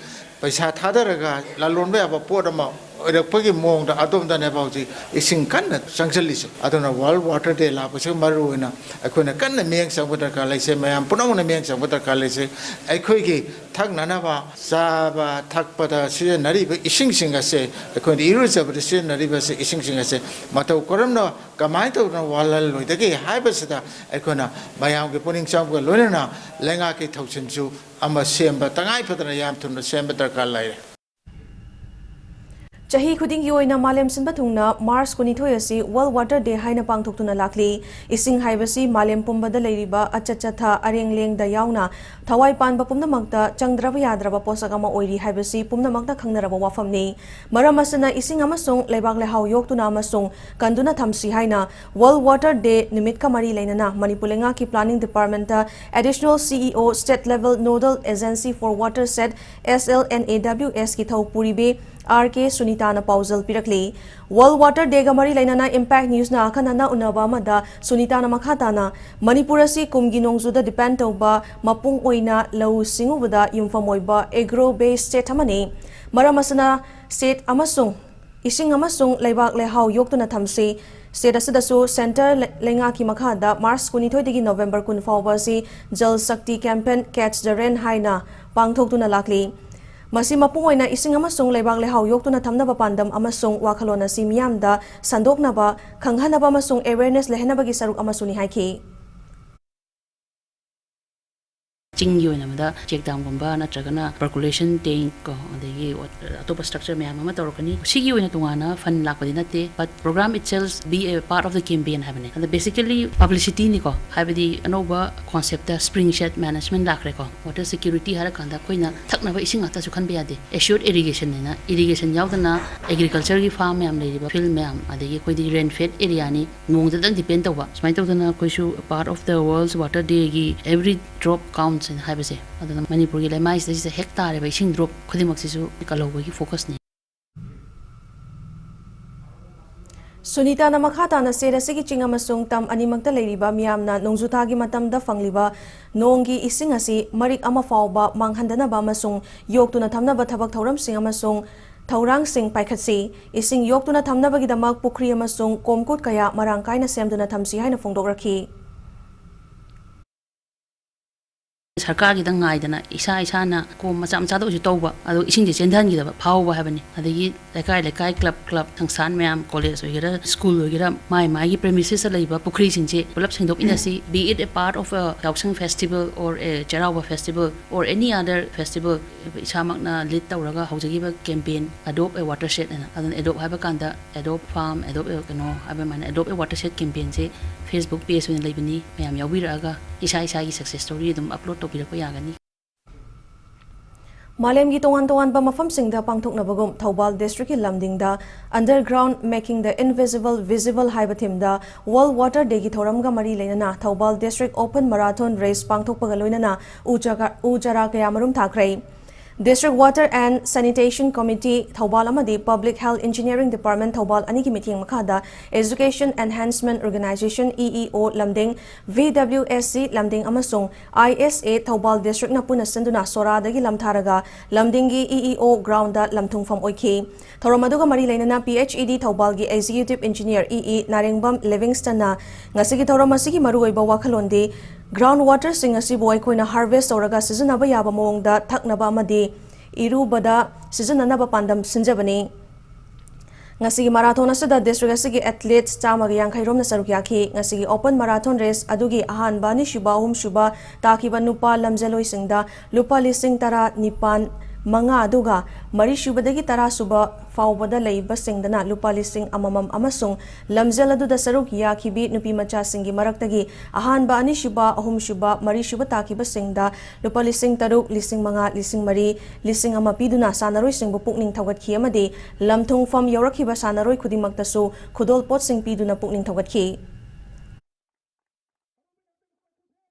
ꯄꯩꯁꯥ ꯊꯥꯗꯔꯒ ꯂꯂꯣꯟꯕ ꯌꯥꯕ ꯄꯣꯠ ꯑꯃ ꯑꯣꯏꯔꯛꯄꯒꯤ ꯃꯑꯣꯡꯗ ꯑꯗꯣꯝꯗꯅꯦꯕ ꯍꯧꯖꯤꯛ ꯏꯁꯤꯡ ꯀꯟꯅ ꯆꯪꯁꯤꯜꯂꯤꯁꯦ꯫ ꯑꯗꯨꯅ World Water Day ꯂꯥꯛꯄꯁꯤꯒ ꯃꯔꯨ ꯑꯣꯏꯅ ꯑꯩꯈꯣꯏꯅ ꯀꯟꯅ ꯃꯤꯠꯌꯦꯡ ꯆꯪꯕ ꯗꯔꯀꯥꯔ ꯂꯩꯁꯦ, ꯃꯌꯥꯝ ꯄꯨꯝꯅꯃꯛꯅ ꯃꯤꯠꯌꯦꯡ ꯆꯪꯕ ꯗꯔꯀꯥꯔ ꯂꯩꯁꯦ꯫ ꯑꯩꯈꯣꯏꯒꯤ ꯊꯛꯅꯅꯕ, ꯆꯥꯕ ꯊꯛꯄꯗ ꯁꯤꯖꯤꯟꯅꯔꯤꯕ ꯏꯁꯤꯡꯁꯤꯡ ꯑꯁꯦ, ꯑꯩꯈꯣꯏꯅ ꯏꯔꯨꯖꯕꯗ ꯁꯤꯖꯤꯟꯅꯔꯤꯕ ꯏꯁꯤꯡꯁꯤꯡ ꯑꯁꯦ ꯃꯇꯧ ꯀꯔꯝꯅ, ꯀꯃꯥꯏꯅ ꯇꯧꯗꯅ ꯋꯥꯠꯍꯜꯂꯣꯏꯗꯒꯦ ꯍꯥꯏꯕꯁꯤꯗ ꯑꯩꯈꯣꯏꯅ ꯃꯌꯥꯝꯒꯤ ꯄꯨꯛꯅꯤꯡ ꯆꯪꯕꯒ ꯂꯣꯏꯅꯅ ꯂꯩꯉꯥꯛꯀꯤ ꯊꯧꯁꯤꯜꯁꯨ ꯑꯃ ꯁꯦꯝꯕ, ꯇꯉꯥꯏ ꯐꯗꯅ ꯌꯥꯝ ꯊꯨꯅ ꯁꯦꯝꯕ ꯗꯔꯀꯥꯔ ꯂꯩꯔꯦ꯫ ꯆꯍꯤ ꯈꯨꯗꯤꯡꯒꯤ ꯑꯣꯏꯅ ꯃꯥꯂꯦꯝ ꯁꯤꯟꯕ ꯊꯨꯡꯅ ꯃꯥꯔꯆ ꯀꯨꯟꯅꯤꯊꯣꯏ ꯑꯁꯤ ꯋꯥꯔꯜꯗ ꯋꯥꯇꯔ ꯗꯦ ꯍꯥꯏꯅ ꯄꯥꯡꯊꯣꯛꯇꯨꯅ ꯂꯥꯛꯂꯤ꯫ ꯏꯁꯤꯡ ꯍꯥꯏꯕꯁꯤ ꯃꯥꯂꯦꯝ ꯄꯨꯝꯕꯗ ꯂꯩꯔꯤꯕ ꯑꯆꯠ ꯆꯠꯊ ꯑꯔꯦꯡ ꯂꯦꯡꯗ ꯌꯥꯎꯅ ꯊꯋꯥꯏ ꯄꯥꯟꯕ ꯄꯨꯝꯅꯃꯛꯇ ꯆꯪꯗ꯭ꯔꯕ ꯌꯥꯗ꯭ꯔꯕ ꯄꯣꯠꯁꯛ ꯑꯃ ꯑꯣꯏꯔꯤ ꯍꯥꯏꯕꯁꯤ ꯄꯨꯝꯅꯃꯛꯅ ꯈꯪꯅꯔꯕ ꯋꯥꯐꯝꯅꯤ꯫ ꯃꯔꯝ ꯑꯁꯤꯅ ꯏꯁꯤꯡ ꯑꯃꯁꯨꯡ ꯂꯩꯕꯥꯛ ꯂꯩꯍꯥꯎ ꯌꯣꯛꯇꯨꯅ ꯑꯃꯁꯨꯡ ꯀꯟꯗꯨꯅ ꯊꯝꯁꯤ ꯍꯥꯏꯅ ꯋꯥꯔꯜꯗ ꯋꯥꯇꯔ ꯗꯦ ꯅꯨꯃꯤꯠꯀ ꯃꯔꯤ ꯂꯩꯅꯅ ꯃꯅꯤꯄꯨꯔ ꯂꯩꯉꯥꯛꯀꯤ planning department Additional CEO State Level Nodal Agency for Watershed, S L N A W S ꯀꯤ ꯊꯧ ꯄꯨꯔꯤꯕꯤ ꯑꯥꯔ ꯀꯦ ꯁꯨꯅꯤꯇꯥꯅ ꯄꯥꯎꯖꯦꯜ ꯄꯤꯔꯛꯂꯤ꯫ ꯋꯥꯔꯜꯗ ꯋꯥꯇꯔ ꯗꯦꯒ ꯃꯔꯤ ꯂꯩꯅꯅ ꯏꯝꯄꯦꯛ ꯅ꯭ꯌꯨꯁꯅ ꯑꯈꯟꯅꯅ ꯎꯅꯕ ꯑꯃꯗ ꯁꯨꯅꯤꯇꯥꯅ ꯃꯈꯥ ꯇꯥꯅ ꯃꯅꯤꯄꯨꯔ ꯑꯁꯤ ꯀꯨꯝꯒꯤ ꯅꯣꯡꯖꯨꯗ ꯗꯤꯄꯦꯟ ꯇꯧꯕ ꯃꯄꯨꯡ ꯑꯣꯏꯅ ꯂꯧꯎ ꯁꯤꯡꯎꯕꯗ ꯌꯨꯝꯐꯝ ꯑꯣꯏꯕ ꯑꯦꯒ꯭ꯔꯣ ꯕꯦꯁ ꯁ꯭ꯇꯦꯠ ꯑꯃꯅꯤ꯫ ꯃꯔꯝ ꯑꯁꯤꯅ ꯁ꯭ꯇꯦꯠ ꯑꯃꯁꯨꯡ ꯏꯁꯤꯡ ꯑꯃꯁꯨꯡ ꯂꯩꯕꯥꯛ ꯂꯩꯍꯥꯎ ꯌꯣꯛꯇꯨꯅ ꯊꯝꯁꯤ꯫ ꯁ꯭ꯇꯦꯠ ꯑꯁꯤꯗꯁꯨ ꯁꯦꯟꯇꯔ ꯂꯩ-, ꯂꯩꯉꯥꯛꯀꯤ ꯃꯈꯥꯗ ꯃꯥꯔꯆ ꯀꯨꯟꯅꯤꯊꯣꯏꯗꯒꯤ ꯅꯣꯕꯦꯝꯕꯔ ꯀꯨꯟ ꯐꯥꯎꯕ ꯑꯁꯤ ꯖꯜ ꯁꯛꯇꯤ ꯀꯦꯝꯄꯦꯟ ꯀꯦꯠꯆ ꯗ ꯔꯦꯟ ꯍꯥꯏꯅ ꯄꯥꯡꯊꯣꯛꯇꯨꯅ ꯂꯥꯛꯂꯤ꯫ ꯃꯁꯤ ꯃꯄꯨꯡ ꯑꯣꯏꯅ ꯏꯁꯤꯡ ꯑꯃꯁꯨꯡ ꯂꯩꯕꯥꯛ ꯂꯩꯍꯥꯎ ꯌꯣꯛꯇꯨꯅ ꯊꯝꯅꯕ ꯄꯥꯟꯗꯝ ꯑꯃꯁꯨꯡ ꯋꯥꯈꯜꯂꯣꯟ ꯑꯁꯤ ꯃꯤꯌꯥꯝꯗ ꯁꯟꯗꯣꯛꯅꯕ, ꯈꯪꯍꯟꯅꯕ ꯑꯃꯁꯨꯡ ꯑꯦꯋꯦꯔꯅꯦꯁ ꯂꯩꯍꯟꯅꯕꯒꯤ ꯁꯔꯨꯛ ꯑꯃꯁꯨꯅꯤ ꯍꯥꯏꯈꯤ꯫ ꯆꯤꯡꯒꯤ ꯑꯣꯏꯅ ꯃꯗ ꯆꯦꯛ ꯗꯥꯝꯒꯨꯝꯕ ꯅꯠꯇ꯭ꯔꯒꯅ ꯄꯔꯀꯨꯂꯦꯁꯟ ꯇꯦꯡ ꯀꯣ, ꯑꯗꯒꯤ ꯑꯇꯣꯞꯄ ꯁ꯭ꯇ꯭ꯔꯛꯆꯔ ꯃꯌꯥꯝ ꯑꯃ ꯇꯧꯔꯛꯀꯅꯤ꯫ ꯁꯤꯒꯤ ꯑꯣꯏꯅ ꯇꯣꯉꯥꯟꯅ ꯐꯟ ꯂꯥꯛꯄꯗꯤ ꯅꯠꯇꯦ, but program itself be a part of the campaign ꯍꯥꯏꯕꯅꯦ꯫ ꯑꯗ basically ꯄꯕ꯭ꯂꯤꯁꯤꯇꯤꯅꯤꯀꯣ, ꯍꯥꯏꯕꯗꯤ ꯑꯅꯧꯕ ꯀꯣꯟꯁꯦꯞꯇ ꯁ꯭ꯄ꯭ꯔꯤꯡ ꯁꯦꯠ ꯃꯦꯅꯦꯖꯃꯦꯟ ꯂꯥꯛꯈ꯭ꯔꯦꯀꯣ꯫ ꯋꯥꯇꯔ ꯁꯦꯀ꯭ꯌꯨꯔꯤꯇꯤ ꯍꯥꯏꯔꯀꯥꯟꯗ ꯑꯩꯈꯣꯏꯅ ꯊꯛꯅꯕ ꯏꯁꯤꯡ ꯉꯥꯛꯇꯁꯨ ꯈꯟꯕ ꯌꯥꯗꯦ꯫ ꯑꯦꯁ꯭ꯌꯣꯔꯗ ꯏꯔꯤꯒꯦꯁꯟ ꯍꯥꯏꯅ ꯏꯔꯤꯒꯦꯁꯟ ꯌꯥꯎꯗꯅ ꯑꯦꯒ꯭ꯔꯤꯀꯜꯆꯔꯒꯤ ꯐꯥꯔꯝ ꯃꯌꯥꯝ ꯂꯩꯔꯤꯕ ꯐꯤꯜ ꯃꯌꯥꯝ, ꯑꯗꯒꯤ ꯑꯩꯈꯣꯏꯗꯤ ꯔꯦꯟ ꯐꯦꯗ ꯑꯦꯔꯤꯌꯥꯅꯤ, ꯅꯣꯡꯗꯇꯪ ꯗꯤꯄꯦꯟ ꯇꯧꯕ꯫ ꯁꯨꯃꯥꯏꯅ ꯇꯧꯗꯅ ꯑꯩꯈꯣꯏꯁꯨ part of the World's Water Dayꯒꯤ every drop counts ꯍꯥꯏꯅ ꯍꯥꯏꯕꯁꯦ, ꯑꯗꯨꯅ ꯃꯅꯤꯄꯨꯔꯒꯤ ꯂꯩꯃꯥꯏꯁꯤꯗꯩꯁꯤꯗ ꯍꯦꯛ ꯇꯥꯔꯤꯕ ꯏꯁꯤꯡ ꯗ꯭ꯔꯣꯞ ꯈꯨꯗꯤꯡꯃꯛꯁꯤꯁꯨ ꯀꯜꯍꯧꯕꯒꯤ ꯐꯣꯀꯁꯅꯤ꯫ ꯁꯨꯅꯤꯇꯥꯅ ꯃꯈꯥ ꯇꯥꯅ ꯁ꯭ꯇꯦꯠ ꯑꯁꯤꯒꯤ ꯆꯤꯡ ꯑꯃꯁꯨꯡ ꯇꯝ ꯑꯅꯤꯃꯛꯇ ꯂꯩꯔꯤꯕ ꯃꯤꯌꯥꯝꯅ ꯅꯣꯡꯖꯨꯊꯥꯒꯤ ꯃꯇꯝꯗ ꯐꯪꯂꯤꯕ ꯅꯣꯡꯒꯤ ꯏꯁꯤꯡ ꯑꯁꯤ ꯃꯔꯤꯛ ꯑꯃ ꯐꯥꯎꯕ ꯃꯥꯡꯍꯟꯗꯅꯕ ꯑꯃꯁꯨꯡ ꯌꯣꯛꯇꯨꯅ ꯊꯝꯅꯕ ꯊꯕꯛ ꯊꯧꯔꯝꯁꯤꯡ ꯑꯃꯁꯨꯡ ꯊꯧꯔꯥꯡꯁꯤꯡ ꯄꯥꯏꯈꯠꯁꯤ꯫ ꯏꯁꯤꯡ ꯌꯣꯛꯇꯨꯅ ꯊꯝꯅꯕꯒꯤꯗꯃꯛ ꯄꯨꯈ꯭ꯔꯤ ꯑꯃꯁꯨꯡ ꯀꯣꯝꯀꯨꯠ ꯀꯌꯥ ꯃꯔꯥꯡ ꯀꯥꯏꯅ ꯁꯦꯝꯗꯨꯅ ꯊꯝꯁꯤ ꯍꯥꯏꯅ ꯐꯣꯡꯗꯣꯛꯂꯛꯈꯤ꯫ ꯁꯔꯀꯥꯔꯒꯤꯗꯪ ꯉꯥꯏꯗꯅ ꯏꯁꯥ ꯏꯁꯥꯅ ꯀꯣꯝ ꯃꯆꯥ ꯃꯆꯥꯗ ꯑꯣꯏꯔꯁꯨ ꯇꯧꯕ, ꯑꯗꯣ ꯏꯁꯤꯡꯁꯦ ꯆꯦꯟꯊꯍꯟꯈꯤꯗꯕ, ꯐꯥꯍꯧꯕ ꯍꯥꯏꯕꯅꯤ꯫ ꯑꯗꯒꯤ ꯂꯩꯀꯥꯏ ꯂꯩꯀꯥꯏ, ꯀ꯭ꯂꯕ ꯀ꯭ꯂꯕ, ꯁꯪꯁꯊꯥꯟ ꯃꯌꯥꯝ, ꯀꯣꯂꯦꯖ ꯑꯣꯏꯒꯦꯔꯥ, ꯁ꯭ꯀꯨꯜ ꯑꯣꯏꯒꯦꯔꯥ, ꯃꯥꯏ ꯃꯥꯏꯒꯤ premises ꯂꯩꯕ ꯄꯨꯈ꯭ꯔꯤꯁꯤꯡꯁꯦ ꯄꯨꯂꯞ ꯁꯦꯡꯗꯣꯛꯃꯤꯟꯅꯁꯤ, be it a part of a ꯌꯥꯎꯁꯪ festival or a Cheiraoba festival or any other festival꯫ ꯏꯁꯥꯃꯛꯅ ꯂꯤꯗ ꯇꯧꯔꯒ ꯍꯧꯖꯈꯤꯕ ꯀꯦꯝꯄꯦꯟ Adopt a Watershed ꯍꯥꯏꯅ, ꯑꯗꯨꯅ ꯑꯦꯗꯣꯞ ꯍꯥꯏꯕ ꯀꯥꯟꯗ Adopt Farm, Adopt a ꯀꯩꯅꯣ ꯍꯥꯏꯕ ꯑꯗꯨꯃꯥꯏꯅ Adopt a Watershed ꯀꯦꯝꯄꯦꯟꯁꯦ Facebook page ꯑꯣꯏꯅ ꯂꯩꯕꯅꯤ, ꯃꯌꯥꯝ ꯌꯥꯎꯕꯤꯔꯛꯑꯒ ꯏꯁꯥ ꯏꯁꯥꯒꯤ ꯁꯛꯁꯦꯁ ꯁ꯭ꯇꯣꯔꯤ ꯑꯗꯨꯝ ꯑꯞꯂꯣꯗ ꯇꯧꯕꯤꯔꯛꯄ ꯌꯥꯒꯅꯤ꯫ ꯃꯥꯂꯦꯝꯒꯤ ꯇꯣꯉꯥꯟ ꯇꯣꯉꯥꯟꯕ ꯃꯐꯝꯁꯤꯡꯗ ꯄꯥꯡꯊꯣꯛꯅꯕꯒꯨꯝ ꯊꯧꯕꯥꯜ ꯗꯤꯁꯇ꯭ꯔꯤꯛꯀꯤ ꯂꯝꯗꯤꯡꯗ Underground Making the Invisible Visible ꯍꯥꯏꯕ ꯊꯤꯝꯗ World Water Dayꯒꯤ ꯊꯧꯔꯝꯒ ꯃꯔꯤ ꯂꯩꯅꯅ Thoubal district open marathon race ꯄꯥꯡꯊꯣꯛꯄꯒ ꯂꯣꯏꯅꯅ ꯎ ꯆꯥꯒ-, ꯎ ꯆꯥꯔꯥ ꯀꯌꯥ ꯃꯔꯨꯝ ꯊꯥꯈ꯭ꯔꯦ꯫ District Water and Sanitation Committee Thoubal ꯑꯃꯗꯤ Public Health Engineering Department Thoubal ꯑꯅꯤꯒꯤ ꯃꯤꯠꯌꯦꯡ ꯃꯈꯥꯗ Education Enhancement Organization, EEO, ꯂꯝꯗꯤꯡ, VWSC ꯂꯝꯗꯤꯡ ꯑꯃꯁꯨꯡ ISA ꯊꯧꯕꯥꯜ ꯗꯤꯁꯇ꯭ꯔꯤꯛꯅ ꯄꯨꯟꯅ ꯁꯤꯟꯗꯨꯅ ꯁꯣꯔꯥꯗꯒꯤ ꯂꯝꯊꯥꯔꯒ ꯂꯝꯗꯤꯡꯒꯤ EEO ꯒ꯭ꯔꯥꯎꯟꯗ ꯂꯝꯊꯨꯡꯐꯝ ꯑꯣꯏꯈꯤ꯫ ꯊꯧꯔꯝ ꯑꯗꯨꯒ ꯃꯔꯤ ꯂꯩꯅꯅ PHED ꯊꯧꯕꯥꯜꯒꯤ Executive Engineer, EE, ꯅꯥꯔꯦꯡꯕꯝ ꯂꯤꯚꯤꯡꯁꯇꯟꯅ ꯉꯁꯤꯒꯤ ꯊꯧꯔꯝ ꯑꯁꯤꯒꯤ ꯃꯔꯨꯑꯣꯏꯕ ꯋꯥꯈꯜꯂꯣꯟꯗꯤ ground waterꯁꯤꯡ ꯑꯁꯤꯕꯨ ꯑꯩꯈꯣꯏꯅ harvest ꯇꯧꯔꯒ ꯁꯤꯖꯤꯟꯅꯕ ꯌꯥꯕ ꯃꯑꯣꯡꯗ ꯊꯛꯅꯕ ꯑꯃꯗꯤ ꯏꯔꯨꯕꯗ ꯁꯤꯖꯤꯟꯅꯅꯕ ꯄꯥꯟꯗꯝ ꯁꯤꯟꯖꯕꯅꯤ꯫ ꯉꯁꯤꯒꯤ ꯃꯔꯥꯊꯣꯟ ꯑꯁꯤꯗ ꯗꯤꯁꯇ꯭ꯔꯤꯛ ꯑꯁꯤꯒꯤ ꯑꯦꯊꯂꯤꯠꯁ ꯆꯥꯝꯃꯒ ꯌꯥꯡꯈꯩ ꯔꯣꯝꯅ ꯁꯔꯨꯛ ꯌꯥꯈꯤ꯫ ꯉꯁꯤꯒꯤ ꯑꯣꯄꯟ ꯃꯔꯥꯊꯣꯟ ꯔꯦꯁ ꯑꯗꯨꯒꯤ ꯑꯍꯥꯟꯕ, ꯑꯅꯤꯁꯨꯕ, ꯑꯍꯨꯝꯁꯨꯕ ꯇꯥꯈꯤꯕ ꯅꯨꯄꯥ ꯂꯝꯖꯦꯜꯂꯣꯏꯁꯤꯡꯗ ꯂꯨꯄꯥ ꯂꯤꯁꯤꯡ ꯇꯔꯥ ꯅꯤꯄꯥꯟ ꯃꯉꯥ, ꯑꯗꯨꯒ ꯃꯔꯤꯁꯨꯕꯗꯒꯤ ꯇꯔꯥꯁꯨꯕ ꯐꯥꯎꯕꯗ ꯂꯩꯕꯁꯤꯡꯗꯅ ꯂꯨꯄꯥ ꯂꯤꯁꯤꯡ ꯑꯃꯃꯝ ꯑꯃꯁꯨꯡ ꯂꯝꯖꯦꯜ ꯑꯗꯨꯗ ꯁꯔꯨꯛ ꯌꯥꯈꯤꯕꯤ ꯅꯨꯄꯤ ꯃꯆꯥꯁꯤꯡꯒꯤ ꯃꯔꯛꯇꯒꯤ ꯑꯍꯥꯟꯕ, ꯑꯅꯤꯁꯨꯕ, ꯑꯍꯨꯝꯁꯨꯕ, ꯃꯔꯤꯁꯨꯕ ꯇꯥꯈꯤꯕꯁꯤꯡꯗ ꯂꯨꯄꯥ ꯂꯤꯁꯤꯡ ꯇꯔꯨꯛ, ꯂꯤꯁꯤꯡ ꯃꯉꯥ, ꯂꯤꯁꯤꯡ ꯃꯔꯤ, ꯂꯤꯁꯤꯡ ꯑꯃ ꯄꯤꯗꯨꯅ ꯁꯥꯟꯅꯔꯣꯏꯁꯤꯡꯕꯨ ꯄꯨꯛꯅꯤꯡ ꯊꯧꯒꯠꯈꯤ ꯑꯃꯗꯤ ꯂꯝꯊꯨꯡꯐꯝ ꯌꯧꯔꯛꯈꯤꯕ ꯁꯥꯟꯅꯔꯣꯏ ꯈꯨꯗꯤꯡꯃꯛꯇꯁꯨ ꯈꯨꯗꯣꯜꯄꯣꯠꯁꯤꯡ ꯄꯤꯗꯨꯅ ꯄꯨꯛꯅꯤꯡ ꯊꯧꯒꯠꯈꯤ꯫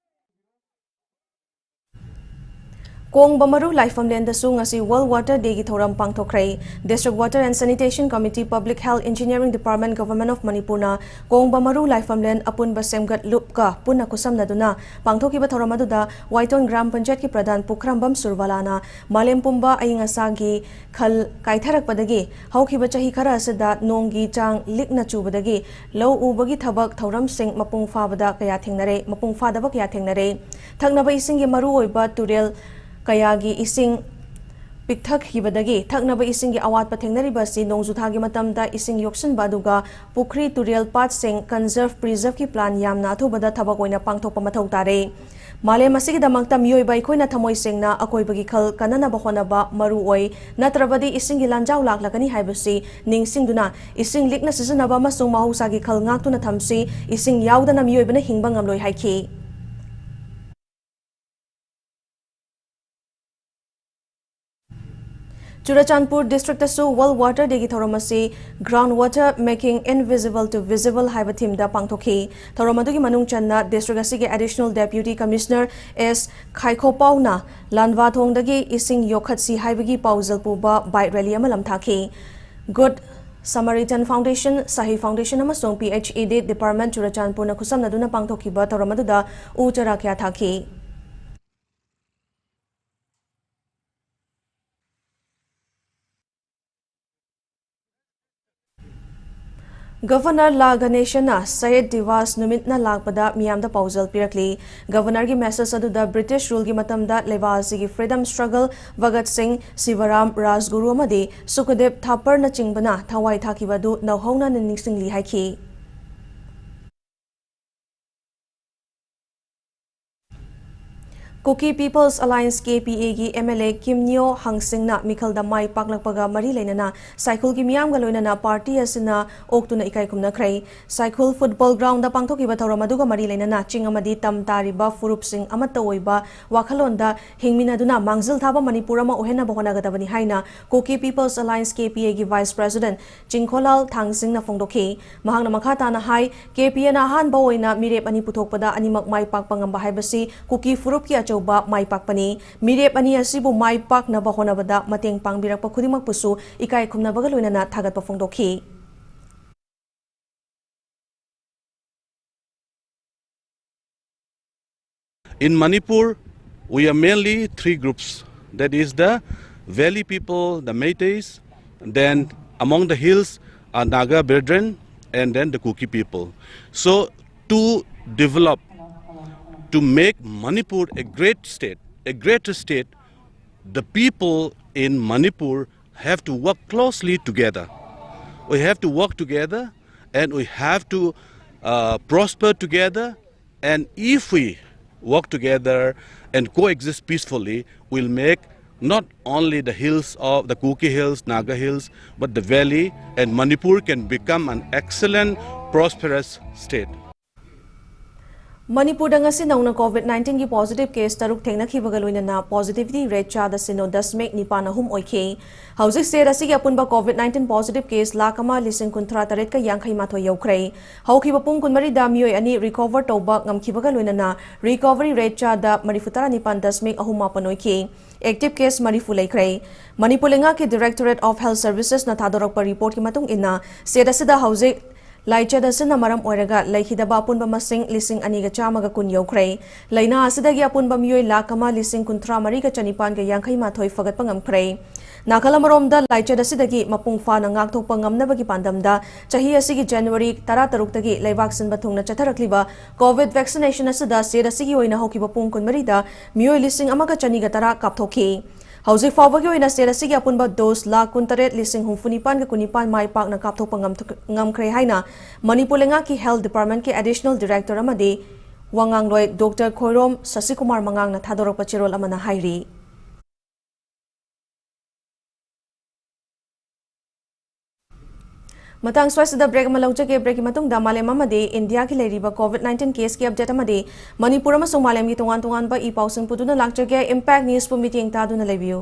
ꯀꯣꯡꯕ ꯃꯔꯨ ꯂꯥꯏꯐꯝꯂꯦꯟꯗꯁꯨ ꯉꯁꯤ World Water Day ꯒꯤ ꯊꯧꯔꯝ ꯄꯥꯡꯊꯣꯛꯈ꯭ꯔꯦ꯫ District Water and Sanitation Committee, Public Health Engineering Department, Government of Manipur ꯅ ꯀꯣꯡꯕ ꯃꯔꯨ ꯂꯥꯏꯐꯝꯂꯦꯟ ꯑꯄꯨꯟꯕ ꯁꯦꯝꯒꯠꯂꯨꯞꯀ ꯄꯨꯟꯅ ꯈꯨꯠꯁꯝꯅꯗꯨꯅ ꯄꯥꯡꯊꯣꯛꯈꯤꯕ ꯊꯧꯔꯝ ꯑꯗꯨꯗ ꯋꯥꯏꯇꯣꯟ ꯒ꯭ꯔꯥꯝ ꯄꯟꯆꯥꯌꯠꯀꯤ ꯄ꯭ꯔꯙꯥꯟ ꯄꯨꯈ꯭ꯔꯝꯕꯝ ꯁꯨꯔꯕꯥꯂꯥꯅ ꯃꯥꯂꯦꯝ ꯄꯨꯝꯕ ꯑꯏꯪ ꯑꯁꯥꯒꯤ ꯈꯜ ꯀꯥꯏꯊꯔꯛꯄꯗꯒꯤ ꯍꯧꯈꯤꯕ ꯆꯍꯤ ꯈꯔ ꯑꯁꯤꯗ ꯅꯣꯡꯒꯤ ꯆꯥꯡ ꯂꯤꯛꯅ ꯆꯨꯕꯗꯒꯤ ꯂꯧ ꯎꯕꯒꯤ ꯊꯕꯛ ꯊꯧꯔꯝꯁꯤꯡ ꯃꯄꯨꯡ ꯐꯥꯕꯗ ꯀꯌꯥ ꯊꯦꯡꯅꯔꯦ, ꯃꯄꯨꯡ ꯐꯥꯗꯕ ꯀꯌꯥ ꯊꯦꯡꯅꯔꯦ꯫ ꯊꯛꯅꯕ ꯏꯁꯤꯡꯒꯤ ꯃꯔꯨꯑꯣꯏꯕ ꯇꯨꯔꯦꯜ ꯀꯌꯥꯒꯤ ꯏꯁꯤꯡ ꯄꯤꯛꯊꯈꯤꯕꯗꯒꯤ ꯊꯛꯅꯕ ꯏꯁꯤꯡꯒꯤ ꯑꯋꯥꯠꯄ ꯊꯦꯡꯅꯔꯤꯕ ꯑꯁꯤ ꯅꯣꯡꯖꯨꯊꯥꯒꯤ ꯃꯇꯝꯗ ꯏꯁꯤꯡ ꯌꯣꯛꯁꯤꯟꯕ ꯑꯗꯨꯒ ꯄꯨꯈ꯭ꯔꯤ, ꯇꯨꯔꯦꯜ, ꯄꯥꯠꯁꯤꯡ conserve, preserve ꯀꯤ plan ꯌꯥꯝꯅ ꯑꯊꯨꯕꯗ ꯊꯕꯛ ꯑꯣꯏꯅ ꯄꯥꯡꯊꯣꯛꯄ ꯃꯊꯧ ꯇꯥꯔꯦ꯫ ꯃꯥꯂꯦꯝ ꯑꯁꯤꯒꯤꯗꯃꯛꯇ ꯃꯤꯑꯣꯏꯕ ꯑꯩꯈꯣꯏꯅ ꯊꯃꯣꯏ ꯁꯦꯡꯅ ꯑꯀꯣꯏꯕꯒꯤ ꯈꯜ ꯀꯟꯅꯅꯕ ꯍꯣꯠꯅꯕ ꯃꯔꯨ ꯑꯣꯏ, ꯅꯠꯇ꯭ꯔꯕꯗꯤ ꯏꯁꯤꯡꯒꯤ ꯂꯥꯟꯖꯥꯎ ꯂꯥꯛꯂꯒꯅꯤ ꯍꯥꯏꯕꯁꯤ ꯅꯤꯡꯁꯤꯡꯗꯨꯅ ꯏꯁꯤꯡ ꯂꯤꯛꯅ ꯁꯤꯖꯤꯟꯅꯕ ꯑꯃꯁꯨꯡ ꯃꯍꯧꯁꯥꯒꯤ ꯈꯜ ꯉꯥꯛꯇꯨꯅ ꯊꯝꯁꯤ, ꯏꯁꯤꯡ ꯌꯥꯎꯗꯅ ꯃꯤꯑꯣꯏꯕꯅ ꯍꯤꯡꯕ ꯉꯝꯂꯣꯏ ꯍꯥꯏꯈꯤ꯫ ꯆꯨꯔꯆꯥꯟꯄꯨꯔ district ꯇꯁꯨ World Water Day ꯒꯤ ꯊꯧꯔꯝ ꯑꯁꯤ Ground Water Making Invisible to Visible ꯍꯥꯏꯕ theme ꯗ ꯄꯥꯡꯊꯣꯛꯈꯤ꯫ ꯊꯧꯔꯝ ꯑꯗꯨꯒꯤ ꯃꯅꯨꯡ ꯆꯟꯅ district ꯑꯁꯤꯒꯤ Additional Deputy Commissioner ꯑꯦꯁ ꯈꯥꯏꯈꯣꯄꯥꯎꯅ ꯂꯥꯟꯚꯥ ꯊꯣꯡꯗꯒꯤ ꯏꯁꯤꯡ ꯌꯣꯛꯈꯠꯁꯤ ꯍꯥꯏꯕꯒꯤ ꯄꯥꯎꯖꯦꯜ ꯄꯨꯕ bike rally ꯑꯃ ꯂꯝꯊꯥꯈꯤ꯫ Good Samaritan Foundation, Sahi Foundation ꯑꯃꯁꯨꯡ P H E D Department ꯆꯨꯔꯆꯥꯟꯄꯨꯔꯅ ꯈꯨꯠꯁꯝꯅꯗꯨꯅ ꯄꯥꯡꯊꯣꯛꯈꯤꯕ ꯊꯧꯔꯝ ꯑꯗꯨꯗ ꯎ ꯆꯥꯔꯥ ꯀꯌꯥ ꯊꯥꯈꯤ꯫ Governor ꯂꯥ ꯒꯅꯦꯁꯟꯅ ꯁꯌꯦꯗ ꯗꯤꯋꯥꯁ ꯅꯨꯃꯤꯠꯅ ꯂꯥꯛꯄꯗ ꯃꯤꯌꯥꯝꯗ ꯄꯥꯎꯖꯦꯜ ꯄꯤꯔꯛꯂꯤ꯫ Governor ꯒꯤ message ꯑꯗꯨꯗ British rule ꯒꯤ ꯃꯇꯝꯗ ꯂꯩꯕꯥꯛ ꯑꯁꯤꯒꯤ freedom struggle ꯚꯒꯠ ꯁꯤꯡ, ꯁꯤꯕꯔꯥꯝ, ꯔꯥꯖꯒꯨꯔꯨ ꯑꯃꯗꯤ ꯁꯨꯈꯗꯦꯕ ꯊꯥꯄꯔꯅꯆꯤꯡꯕꯅ ꯊꯋꯥꯏ ꯊꯥꯈꯤꯕ ꯑꯗꯨ ꯅꯧꯍꯧꯅꯅ ꯅꯤꯡꯁꯤꯡꯂꯤ ꯍꯥꯏꯈꯤ꯫ Kuki People's Alliance, K P A ꯒꯤ M L A ꯀꯤꯝꯅꯤꯌꯣ ꯍꯪꯁꯤꯡꯅ ꯃꯤꯈꯜꯗ ꯃꯥꯏ ꯄꯥꯛꯂꯛꯄꯒ ꯃꯔꯤ ꯂꯩꯅꯅ ꯁꯥꯏꯈꯨꯜꯒꯤ ꯃꯤꯌꯥꯝꯒ ꯂꯣꯏꯅꯅ party ꯑꯁꯤꯅ ꯑꯣꯛꯇꯨꯅ ꯏꯀꯥꯏ ꯈꯨꯝꯅꯈ꯭ꯔꯦ꯫ ꯁꯥꯏꯈꯨꯜ football ground ꯗ ꯄꯥꯡꯊꯣꯛꯈꯤꯕ ꯊꯧꯔꯝ ꯑꯗꯨꯒ ꯃꯔꯤ ꯂꯩꯅꯅ ꯆꯤꯡ ꯑꯃꯗꯤ ꯇꯝ ꯇꯥꯔꯤꯕ ꯐꯨꯔꯨꯞꯁꯤꯡ ꯑꯃꯠꯇ ꯑꯣꯏꯕ ꯋꯥꯈꯜꯂꯣꯟꯗ ꯍꯤꯡꯃꯤꯟꯅꯗꯨꯅ ꯃꯥꯡꯖꯤꯜ ꯊꯥꯕ ꯃꯅꯤꯄꯨꯔ ꯑꯃ ꯑꯣꯏꯍꯟꯅꯕ ꯍꯣꯠꯅꯒꯗꯕꯅꯤ ꯍꯥꯏꯅ Kuki People's Alliance, K P A ꯒꯤ vice president ꯆꯤꯡꯈꯣꯂꯥꯜ ꯊꯥꯡꯁꯤꯡꯅ ꯐꯣꯡꯗꯣꯛꯈꯤ꯫ ꯃꯍꯥꯛꯅ ꯃꯈꯥ ꯇꯥꯅ ꯍꯥꯏ, K P A ꯅ ꯑꯍꯥꯟꯕ ꯑꯣꯏꯅ ꯃꯤꯔꯦꯞ ꯑꯅꯤ ꯄꯨꯊꯣꯛꯄꯗ ꯑꯅꯤꯃꯛ ꯃꯥꯏ ꯄꯥꯛꯄ ꯉꯝꯕ ꯍꯥꯏꯕꯁꯤ ꯀꯨꯀꯤ ꯐꯨꯔꯨꯞꯀꯤ ꯑꯆꯧꯕ ꯃꯥꯏ ꯄꯥꯛꯄꯅꯤ꯫ ꯃꯤꯔꯦꯞ ꯑꯅꯤ ꯑꯁꯤꯕꯨ ꯃꯥꯏ ꯄꯥꯛꯅꯕ ꯍꯣꯠꯅꯕꯗ ꯃꯇꯦꯡ ꯄꯥꯡꯕꯤꯔꯛꯄ ꯈꯨꯗꯤꯡꯃꯛꯄꯨꯁꯨ ꯏꯀꯥꯏ ꯈꯨꯝꯅꯕꯒ ꯂꯣꯏꯅꯅ ꯊꯥꯒꯠꯄ ꯐꯣꯡꯗꯣꯛꯈꯤ꯫ In Manipur, we are mainly three groups. That is the valley people, the Meiteis, then among the hills are Naga brethren, and then the Kuki people. So to develop, to make Manipur a great state, a greater state, the people in Manipur have to work closely together. We have to work together, and we have to uh, prosper together. And if we work together and coexist peacefully, we'll make not only the hills of the Kuki Hills, Naga Hills, but the valley, and Manipur can become an excellent, prosperous state. ꯃꯅꯤꯄꯨꯔꯗ ꯉꯁꯤ ꯅꯧꯅ COVID nineteenꯒꯤ positive case ꯇꯔꯨꯛ ꯊꯦꯡꯅꯈꯤꯕꯒ ꯂꯣꯏꯅꯅ positivity rate ꯆꯥꯗ ꯁꯤꯅꯣ ꯗꯁꯃꯤꯛ ꯅꯤꯄꯥꯟ ꯑꯍꯨꯝ ꯑꯣꯏꯈꯤ꯫ ꯍꯧꯖꯤꯛ state ꯑꯁꯤꯒꯤ ꯑꯄꯨꯟꯕ COVID nineteen positive case lakh ꯑꯃ ꯂꯤꯁꯤꯡ ꯀꯨꯟꯊ꯭ꯔꯥ ꯇꯔꯦꯠꯀ ꯌꯥꯡꯈꯩ ꯃꯥꯊꯣꯏ ꯌꯧꯈ꯭ꯔꯦ꯫ ꯍꯧꯈꯤꯕ ꯄꯨꯡ ꯀꯨꯟꯃꯔꯤꯗ ꯃꯤꯑꯣꯏ ꯑꯅꯤ recover ꯇꯧꯕ ꯉꯝꯈꯤꯕꯒ ꯂꯣꯏꯅꯅ recovery rate ꯆꯥꯗ ꯃꯔꯤꯐꯨ ꯇꯔꯥ ꯅꯤꯄꯥꯟ ꯗꯁꯃꯤꯛ ꯑꯍꯨꯝ ꯃꯥꯄꯟ ꯑꯣꯏꯈꯤ꯫ Active case ꯃꯔꯤꯐꯨ ꯂꯩꯈ꯭ꯔꯦ꯫ ꯃꯅꯤꯄꯨꯔ ꯂꯩꯉꯥꯛꯀꯤ Directorate of Health Servicesꯅ ꯊꯥꯗꯣꯔꯛꯄ reportꯀꯤ ꯃꯇꯨꯡ ꯏꯟꯅ, state ꯑꯁꯤꯗ ꯍꯧꯖꯤꯛ ꯂꯥꯏꯆꯠ ꯑꯁꯤꯅ ꯃꯔꯝ ꯑꯣꯏꯔꯒ ꯂꯩꯈꯤꯗꯕ ꯑꯄꯨꯟꯕ ꯃꯁꯤꯡ ꯂꯤꯁꯤꯡ ꯑꯅꯤꯒ ꯆꯥꯝꯃꯒ ꯀꯨꯟ ꯌꯧꯈ꯭ꯔꯦ꯫ ꯂꯥꯏꯅꯥ ꯑꯁꯤꯗꯒꯤ ꯑꯄꯨꯟꯕ ꯃꯤꯑꯣꯏ ꯂꯥꯈ ꯑꯃ ꯂꯤꯁꯤꯡ ꯀꯨꯟꯊ꯭ꯔꯥ ꯃꯔꯤꯒ ꯆꯅꯤꯄꯥꯟꯒ ꯌꯥꯡꯈꯩ ꯃꯥꯊꯣꯏ ꯐꯒꯠꯄ ꯉꯝꯈ꯭ꯔꯦ꯫ ꯅꯥꯀꯜ ꯑꯃꯔꯣꯝꯗ, ꯂꯥꯏꯆꯠ ꯑꯁꯤꯗꯒꯤ ꯃꯄꯨꯡ ꯐꯥꯅ ꯉꯥꯛꯊꯣꯛꯄ ꯉꯝꯅꯕꯒꯤ ꯄꯥꯟꯗꯝꯗ ꯆꯍꯤ ꯑꯁꯤꯒꯤ January ꯇꯔꯥꯇꯔꯨꯛꯇꯒꯤ ꯂꯩꯕꯥꯛ ꯁꯤꯟꯕ ꯊꯨꯡꯅ ꯆꯠꯊꯔꯛꯂꯤꯕ COVID vaccination ꯑꯁꯤꯗ state ꯑꯁꯤꯒꯤ ꯑꯣꯏꯅ ꯍꯧꯈꯤꯕ ꯄꯨꯡ ꯀꯨꯟꯃꯔꯤꯗ ꯃꯤꯑꯣꯏ ꯂꯤꯁꯤꯡ ꯑꯃꯒ ꯆꯅꯤꯒ ꯇꯔꯥ ꯀꯥꯞꯊꯣꯛꯈꯤ꯫ ꯍꯧꯖꯤꯛ ꯐꯥꯎꯕꯒꯤ ꯑꯣꯏꯅ state ꯑꯁꯤꯒꯤ ꯑꯄꯨꯟꯕ dose ꯂꯥꯈ ꯀꯨꯟꯇꯔꯦꯠ ꯂꯤꯁꯤꯡ ꯍꯨꯝꯐꯨꯅꯤꯄꯥꯟꯒ ꯀꯨꯟꯅꯤꯄꯥꯟ ꯃꯥꯏ ꯄꯥꯛꯅ ꯀꯥꯞꯊꯣꯛꯄ ꯉꯝꯊ-, ꯉꯝꯈ꯭ꯔꯦ ꯍꯥꯏꯅ ꯃꯅꯤꯄꯨꯔ ꯂꯩꯉꯥꯛꯀꯤ Health Departmentꯀꯤ Additional Director ꯑꯃꯗꯤ ꯋꯥꯉꯥꯡꯂꯣꯏ Doctor ꯈꯣꯏꯔꯣꯝ ꯁꯁꯤꯀꯨꯃꯥꯔ ꯃꯉꯥꯡꯅ ꯊꯥꯗꯣꯔꯛꯄ ꯆꯦꯔꯣꯜ ꯑꯃꯅ ꯍꯥꯏꯔꯤ꯫ ꯃꯇꯥꯡ ꯁ꯭ꯋꯥꯏꯁꯤꯗ break ꯑꯃ ꯂꯧꯖꯒꯦ꯫ Breakꯀꯤ ꯃꯇꯨꯡꯗ ꯃꯥꯂꯦꯝ ꯑꯃꯗꯤ ꯏꯟꯗꯤꯌꯥꯒꯤ ꯂꯩꯔꯤꯕ COVID nineteen caseꯀꯤ update ꯑꯃꯗꯤ ꯃꯅꯤꯄꯨꯔ ꯑꯃꯁꯨꯡ ꯃꯥꯂꯦꯝꯒꯤ ꯇꯣꯉꯥꯟ ꯇꯣꯉꯥꯟꯕ ꯏ ꯄꯥꯎꯁꯤꯡ ꯄꯨꯗꯨꯅ ꯂꯥꯛꯆꯒꯦ꯫ Impact Newsꯄꯨ ꯃꯤꯠꯌꯦꯡ ꯇꯥꯗꯨꯅ ꯂꯩꯕꯤꯌꯨ꯫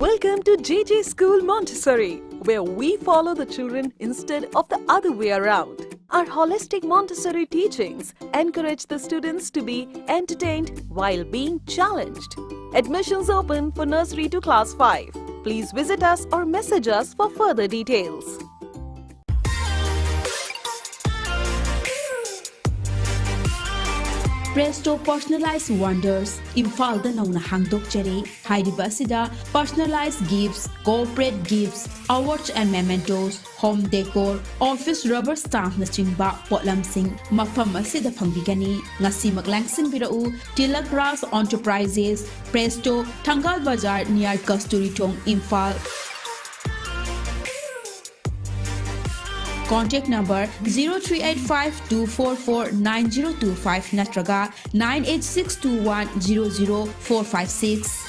Welcome to J J School Montessori, where we follow the children instead of the other way around. Our holistic Montessori teachings encourage the students to be entertained while being challenged. Admissions open for nursery to class five. Please visit us or message us for further details. Presto Personalized Wonders, ꯏꯝꯐꯥꯜꯗ ꯅꯧꯅ ꯍꯥꯡꯗꯣꯛꯆꯔꯦ꯫ ꯍꯥꯏꯔꯤꯕ ꯑꯁꯤꯗ personalized gifts, corporate gifts, awards and mementos, home decor, office rubber stampꯅꯆꯤꯡꯕ ꯄꯣꯠꯂꯝꯁꯤꯡ ꯃꯐꯝ ꯑꯁꯤꯗ ꯐꯪꯕꯤꯒꯅꯤ꯫ ꯉꯁꯤꯃꯛ ꯂꯥꯡꯁꯤꯟꯕꯤꯔꯛꯎ꯫ Tilak Raj Enterprises, Presto, ꯊꯪꯒꯥꯜ ꯕꯖꯥꯔ, near ꯀꯁꯇꯨꯔꯤ ꯊꯣꯡ, Imphal. Contact number zero three eight five two four four nine zero two five ꯅꯠꯇ꯭ꯔꯒ nine eight six two one zero zero four five six.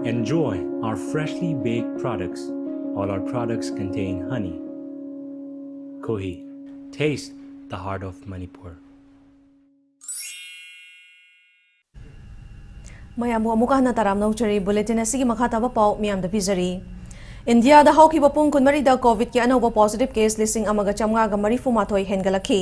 Enjoy our freshly baked products. All our products contain honey. Kohi, taste the heart of Manipur. ꯃꯌꯥꯝꯕꯨ ꯑꯃꯨꯛꯀ ꯍꯟꯅ ꯇꯔꯥꯝꯅ ꯑꯣꯛꯆꯔꯤ꯫ ꯕꯨꯂꯦꯇꯤꯟ ꯑꯁꯤꯒꯤ ꯃꯈꯥ ꯇꯥꯕ ꯄꯥꯎ ꯃꯤꯌꯥꯝꯗ ꯄꯤꯖꯔꯤ꯫ ꯏꯟꯗꯤꯌꯥꯗ ꯍꯧꯈꯤꯕ ꯄꯨꯡ ꯀꯨꯟꯃꯔꯤꯗ ꯀꯣꯚꯤꯗꯀꯤ ꯑꯅꯧꯕ ꯄꯣꯖꯤꯇꯤꯚ ꯀꯦꯁ ꯂꯤꯁꯤꯡ ꯑꯃꯒ ꯆꯥꯝꯃꯉꯥꯒ ꯃꯔꯤꯐꯨ ꯃꯥꯊꯣꯏ ꯍꯦꯟꯒꯠꯂꯛꯈꯤ꯫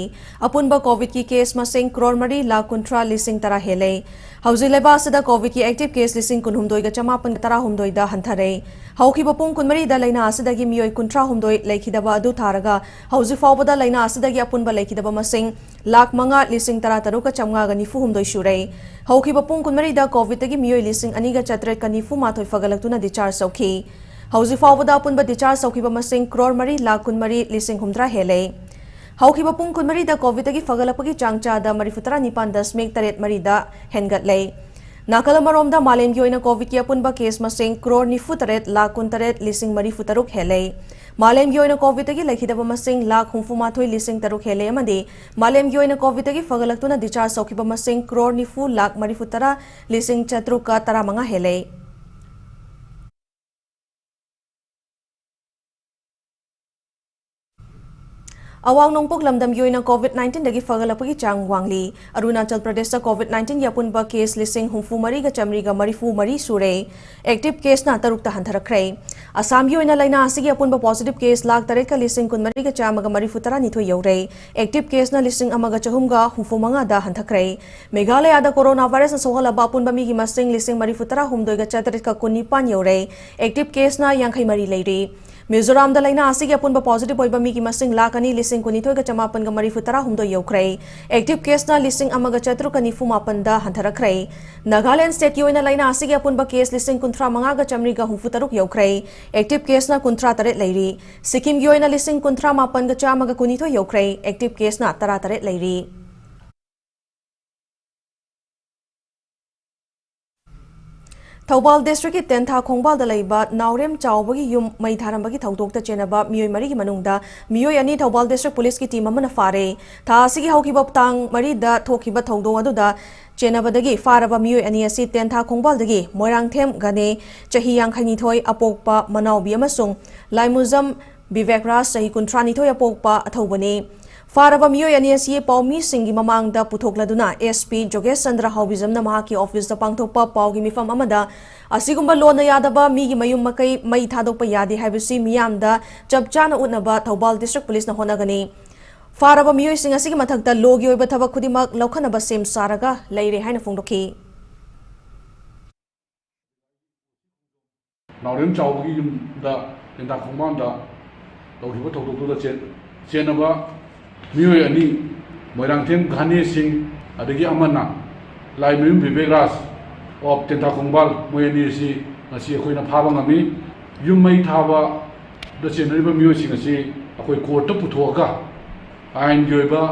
ꯑꯄꯨꯟꯕ ꯀꯣꯚꯤꯗꯀꯤ ꯀꯦꯁ ꯃꯁꯤꯡ ꯀ꯭ꯔꯣꯔ ꯃꯔꯤ ꯂꯥꯈ ꯀꯨꯟꯊ꯭ꯔꯥ ꯂꯤꯁꯤꯡ ꯇꯔꯥ ꯍꯦꯜꯂꯦ꯫ ꯍꯧꯖꯤꯛ ꯂꯩꯕꯥꯛ ꯑꯁꯤꯗ ꯀꯣꯚꯤꯗꯀꯤ ꯑꯦꯛꯇꯤꯚ ꯀꯦꯁ ꯂꯤꯁꯤꯡ ꯀꯨꯟꯍꯨꯝꯗꯣꯏꯒ ꯆꯃꯥꯄꯟ ꯇꯔꯥꯍꯨꯝꯗꯣꯏꯗ ꯍꯟꯊꯔꯦ꯫ ꯍꯧꯈꯤꯕ ꯄꯨꯡ ꯀꯨꯟꯃꯔꯤꯗ ꯂꯩꯅꯥ ꯑꯁꯤꯗꯒꯤ ꯃꯤꯑꯣꯏ ꯀꯨꯟꯊ꯭ꯔꯥꯍꯨꯝꯗꯣꯏ ꯂꯩꯈꯤꯗꯕ ꯑꯗꯨ ꯊꯥꯔꯒ ꯍꯧꯖꯤꯛ ꯐꯥꯎꯕꯗ ꯂꯩꯅꯥ ꯑꯁꯤꯗꯒꯤ ꯑꯄꯨꯟꯕ ꯂꯩꯈꯤꯗꯕ ꯃꯁꯤꯡ ꯂꯥꯈ ꯃꯉꯥ ꯂꯤꯁꯤꯡ ꯇꯔꯥ ꯇꯔꯨꯛꯀ ꯆꯥꯝꯃꯉꯥꯒ ꯅꯤꯐꯨ ꯍꯨꯝꯗꯣꯏ ꯁꯨꯔꯦ꯫ ꯍꯧꯈꯤꯕ ꯄꯨꯡ ꯀꯨꯟꯃꯔꯤꯗ ꯀꯣꯚꯤꯗꯇꯒꯤ ꯃꯤꯑꯣꯏ ꯂꯤꯁꯤꯡ ꯑꯅꯤꯒ ꯆꯥꯇ꯭ꯔꯦꯠꯀ ꯅꯤꯐꯨ ꯃꯥꯊꯣꯏ ꯐꯒꯠꯂꯛꯇꯨꯅ ꯗꯤꯁꯆꯥꯔꯖ ꯇꯧꯈꯤ꯫ ꯍꯧꯖꯤꯛ ꯐꯥꯎꯕꯗ ꯑꯄꯨꯟꯕ discharge ꯇꯧꯈꯤꯕ ꯃꯁꯤꯡ ꯀ꯭ꯔꯣꯔ ꯃꯔꯤ ꯂꯥꯈ ꯀꯨꯟꯃꯔꯤ ꯂꯤꯁꯤꯡ ꯍꯨꯝꯗ꯭ꯔꯥ ꯍꯦꯜꯂꯦ꯫ ꯍꯧꯈꯤꯕ ꯄꯨꯡ ꯀꯨꯟꯃꯔꯤꯗ COVIDꯇꯒꯤ ꯐꯒꯠꯂꯛꯄꯒꯤ ꯆꯥꯡ ꯆꯥꯗ ꯃꯔꯤꯐꯨ ꯇꯔꯥ ꯅꯤꯄꯥꯟ ꯗꯁꯃꯤꯛ ꯇꯔꯦꯠ ꯃꯔꯤꯗ ꯍꯦꯟꯒꯠꯂꯦ꯫ ꯅꯥꯀꯜ ꯑꯃꯔꯣꯝꯗ ꯃꯥꯂꯦꯝꯒꯤ ꯑꯣꯏꯅ COVIDꯀꯤ ꯑꯄꯨꯟꯕ case ꯃꯁꯤꯡ ꯀ꯭ꯔꯣꯔ ꯅꯤꯐꯨ ꯇꯔꯦꯠ ꯂꯥꯈ ꯀꯨꯟ ꯇꯔꯦꯠ ꯂꯤꯁꯤꯡ ꯃꯔꯤꯐꯨ ꯇꯔꯨꯛ ꯍꯦꯜꯂꯦ꯫ ꯃꯥꯂꯦꯝꯒꯤ ꯑꯣꯏꯅ COVIDꯇꯒꯤ ꯂꯩꯈꯤꯗꯕ ꯃꯁꯤꯡ ꯂꯥꯈ ꯍꯨꯝꯐꯨ ꯃꯥꯊꯣꯏ ꯂꯤꯁꯤꯡ ꯇꯔꯨꯛ ꯍꯦꯜꯂꯦ ꯑꯃꯗꯤ ꯃꯥꯂꯦꯝꯒꯤ ꯑꯣꯏꯅ COVIDꯇꯒꯤ ꯐꯒꯠꯂꯛꯇꯨꯅ discharge ꯇꯧꯈꯤꯕ ꯃꯁꯤꯡ ꯀ꯭ꯔꯣꯔ ꯅꯤꯐꯨ ꯂꯥꯈ ꯃꯔꯤꯐꯨ ꯇꯔꯥ ꯂꯤꯁꯤꯡ ꯆꯥꯇ꯭ꯔꯨꯛꯀ ꯇꯔꯥꯃꯉꯥ ꯍꯦꯜꯂꯦ꯫ ꯑꯋꯥꯡ ꯅꯣꯡꯄꯣꯛ ꯂꯝꯗꯝꯒꯤ ꯑꯣꯏꯅ COVID nineteenꯗꯒꯤ ꯐꯒꯠꯂꯛꯄꯒꯤ ꯆꯥꯡ ꯋꯥꯡꯂꯤ꯫ ꯑꯔꯨꯅꯥꯆꯜ ꯄ꯭ꯔꯗꯦꯁꯇ COVID nineteenꯒꯤ ꯑꯄꯨꯟꯕ case ꯂꯤꯁꯤꯡ ꯍꯨꯝꯐꯨ ꯃꯔꯤꯒ ꯆꯥꯃꯔꯤꯒ ꯃꯔꯤꯐꯨ ꯃꯔꯤ ꯁꯨꯔꯦ꯫ Active caseꯅ ꯇꯔꯨꯛꯇ ꯍꯟꯊꯔꯛꯈ꯭ꯔꯦ꯫ ꯑꯁꯥꯝꯒꯤ ꯑꯣꯏꯅ ꯂꯥꯏꯅꯥ ꯑꯁꯤꯒꯤ ꯑꯄꯨꯟꯕ positive case ꯂꯥꯈ ꯇꯔꯦꯠꯀ ꯂꯤꯁꯤꯡ ꯀꯨꯟꯃꯔꯤꯒ ꯆꯥꯝꯃꯒ ꯃꯔꯤꯐꯨ ꯇꯔꯥꯅꯤꯊꯣꯏ ꯌꯧꯔꯦ꯫ Active caseꯅ ꯂꯤꯁꯤꯡ ꯑꯃꯒ ꯆꯍꯨꯝꯒ ꯍꯨꯝꯐꯨ ꯃꯉꯥꯗ ꯍꯟꯊꯈ꯭ꯔꯦ꯫ ꯃꯦꯘꯥꯂꯌꯥꯗ coronavirusꯅ ꯁꯣꯛꯍꯜꯂꯕ ꯑꯄꯨꯟꯕ ꯃꯤꯒꯤ ꯃꯁꯤꯡ ꯂꯤꯁꯤꯡ ꯃꯔꯤꯐꯨ ꯇꯔꯥ ꯍꯨꯝꯗꯣꯏꯒ ꯆꯥꯇꯔꯦꯠꯀ ꯀꯨꯟ ꯅꯤꯄꯥꯟ ꯌꯧꯔꯦ꯫ Active caseꯅ ꯌꯥꯡꯈꯩ ꯃꯔꯤ ꯂꯩꯔꯤ꯫ ꯃꯤꯖꯣꯔꯥꯝꯗ ꯂꯥꯏꯅꯥ ꯑꯁꯤꯒꯤ ꯑꯄꯨꯟꯕ positive ꯑꯣꯏꯕ ꯃꯤꯒꯤ ꯃꯁꯤꯡ ꯂꯥꯈ ꯑꯅꯤ ꯂꯤꯁꯤꯡ ꯀꯨꯟꯅꯤꯊꯣꯏꯒ ꯆꯃꯥꯄꯟꯒ ꯃꯔꯤꯐꯨ ꯇꯔꯥ ꯍꯨꯝꯗꯣꯏ ꯌꯧꯈ꯭ꯔꯦ꯫ Active caseꯅ ꯂꯤꯁꯤꯡ ꯑꯃꯒ ꯆꯥꯇ꯭ꯔꯨꯛꯀ ꯅꯤꯐꯨ ꯃꯥꯄꯟꯗ ꯍꯟꯊꯔꯛꯈ꯭ꯔꯦ꯫ ꯅꯥꯒꯥꯂꯦꯟꯗ stateꯀꯤ ꯑꯣꯏꯅ ꯂꯥꯏꯅꯥ ꯑꯁꯤꯒꯤ ꯑꯄꯨꯟꯕ case ꯂꯤꯁꯤꯡ ꯀꯨꯟꯊ꯭ꯔꯥ ꯃꯉꯥꯒ ꯆꯥꯃꯔꯤꯒ ꯍꯨꯝꯐꯨ ꯇꯔꯨꯛ ꯌꯧꯈ꯭ꯔꯦ꯫ Active caseꯅ ꯀꯨꯟꯊ꯭ꯔꯥ ꯇꯔꯦꯠ ꯂꯩꯔꯤ꯫ ꯁꯤꯛꯀꯤꯝꯒꯤ ꯑꯣꯏꯅ ꯂꯤꯁꯤꯡ ꯀꯨꯟꯊ꯭ꯔꯥ ꯃꯥꯄꯟꯒ ꯆꯥꯝꯃꯒ ꯀꯨꯟꯅꯤꯊꯣꯏ ꯌꯧꯈ꯭ꯔꯦ꯫ Active caseꯅ ꯇꯔꯥ ꯇꯔꯦꯠ ꯂꯩꯔꯤ꯫ ꯊꯧꯕꯥꯜ districtꯀꯤ ꯇꯦꯟꯊꯥ ꯈꯣꯡꯕꯥꯜꯗ ꯂꯩꯕ ꯅꯥꯎꯔꯦꯝ ꯆꯥꯎꯕꯒꯤ ꯌꯨꯝ ꯃꯩ ꯊꯥꯔꯝꯕꯒꯤ ꯊꯧꯗꯣꯛꯇ ꯆꯦꯟꯅꯕ ꯃꯤꯑꯣꯏ ꯃꯔꯤꯒꯤ ꯃꯅꯨꯡꯗ ꯃꯤꯑꯣꯏ ꯑꯅꯤ ꯊꯧꯕꯥꯜ district policeꯀꯤ team ꯑꯃꯅ ꯐꯥꯔꯦ꯫ ꯊꯥ ꯑꯁꯤꯒꯤ ꯍꯧꯈꯤꯕ ꯇꯥꯡ ꯃꯔꯤꯗ ꯊꯣꯛꯈꯤꯕ ꯊꯧꯗꯣꯛ ꯑꯗꯨꯗ ꯆꯦꯟꯅꯕꯗꯒꯤ ꯐꯥꯔꯕ ꯃꯤꯑꯣꯏ ꯑꯅꯤ ꯑꯁꯤ ꯇꯦꯟꯊꯥ ꯈꯣꯡꯕꯥꯜꯗꯒꯤ ꯃꯣꯏꯔꯥꯡꯊꯦꯝ ꯒꯅꯦ, ꯆꯍꯤ ꯌꯥꯡꯈꯩꯅꯤꯊꯣꯏ ꯑꯄꯣꯛꯄ ꯃꯅꯥꯎꯕꯤ, ꯑꯃꯁꯨꯡ ꯂꯥꯏꯃꯨꯖꯝ ꯕꯤꯕꯦꯛ ꯔꯥꯖ, ꯆꯍꯤ ꯀꯨꯟꯊ꯭ꯔꯥꯅꯤꯊꯣꯏ ꯑꯄꯣꯛꯄ ꯑꯊꯧꯕꯅꯤ꯫ ꯐꯥꯔꯕ ꯃꯤꯑꯣꯏ ꯑꯅꯤ ꯑꯁꯤ ꯄꯥꯎꯃꯤꯁꯤꯡꯒꯤ ꯃꯃꯥꯡꯗ ꯄꯨꯊꯣꯛꯂꯗꯨꯅ SP ꯖꯣꯒꯦꯁ ꯆꯟꯗ꯭ꯔ ꯍꯥꯎꯕꯤꯖꯝꯅ ꯃꯍꯥꯛꯀꯤ officeꯇ ꯄꯥꯡꯊꯣꯛꯄ ꯄꯥꯎꯒꯤ ꯃꯤꯐꯝ ꯑꯃꯗ ꯑꯁꯤꯒꯨꯝꯕ ꯂꯣꯟꯅ ꯌꯥꯗꯕ ꯃꯤꯒꯤ ꯃꯌꯨꯝ ꯃꯀꯩ ꯃꯩ ꯊꯥꯗꯣꯛꯄ ꯌꯥꯗꯦ ꯍꯥꯏꯕꯁꯤ ꯃꯤꯌꯥꯝꯗ ꯆꯞ ꯆꯥꯅ ꯎꯠꯅꯕ ꯊꯧꯕꯥꯜ district policeꯅ ꯍꯣꯠꯅꯒꯅꯤ꯫ ꯐꯥꯔꯕ ꯃꯤꯑꯣꯏꯁꯤꯡ ꯑꯁꯤꯒꯤ ꯃꯊꯛꯇ lawꯒꯤ ꯑꯣꯏꯕ ꯊꯕꯛ ꯈꯨꯗꯤꯡꯃꯛ ꯂꯧꯈꯠꯅꯕ ꯁꯦꯝ ꯁꯥꯔꯒ ꯂꯩꯔꯦ ꯍꯥꯏꯅ ꯐꯣꯡꯗꯣꯛꯈꯤ꯫ ꯅꯥꯎꯔꯦꯝ ꯆꯥꯎꯕꯒꯤ ꯌꯨꯝꯗ ꯇꯦꯟꯊꯥ ꯈꯣꯡꯕꯥꯟꯗ ꯇꯧꯈꯤꯕ ꯊꯧꯗꯣꯛꯇꯨꯗ ꯆꯦꯟ-, ꯆꯦꯟꯅꯕ ꯃꯤꯑꯣꯏ ꯑꯅꯤ, ꯃꯣꯏꯔꯥꯡꯊꯦꯝ ꯘꯥꯅꯦ ꯁꯤꯡ ꯑꯗꯒꯤ ꯑꯃꯅ ꯂꯥꯏꯃꯌꯨꯝ ꯕꯤꯕꯦꯛ ꯔꯥꯖ of ꯇꯦꯟꯊꯥ ꯈꯣꯡꯕꯥꯜ, ꯃꯣꯏ ꯑꯅꯤ ꯑꯁꯤ ꯉꯁꯤ ꯑꯩꯈꯣꯏꯅ ꯐꯥꯕ ꯉꯝꯃꯤ꯫ ꯌꯨꯝ ꯃꯩ ꯊꯥꯕꯗ ꯆꯦꯟꯅꯔꯤꯕ ꯃꯤꯑꯣꯏꯁꯤꯡ ꯑꯁꯤ ꯑꯩꯈꯣꯏ ꯀꯣꯔꯠꯇ ꯄꯨꯊꯣꯛꯑꯒ ꯑꯥꯏꯟꯒꯤ ꯑꯣꯏꯕ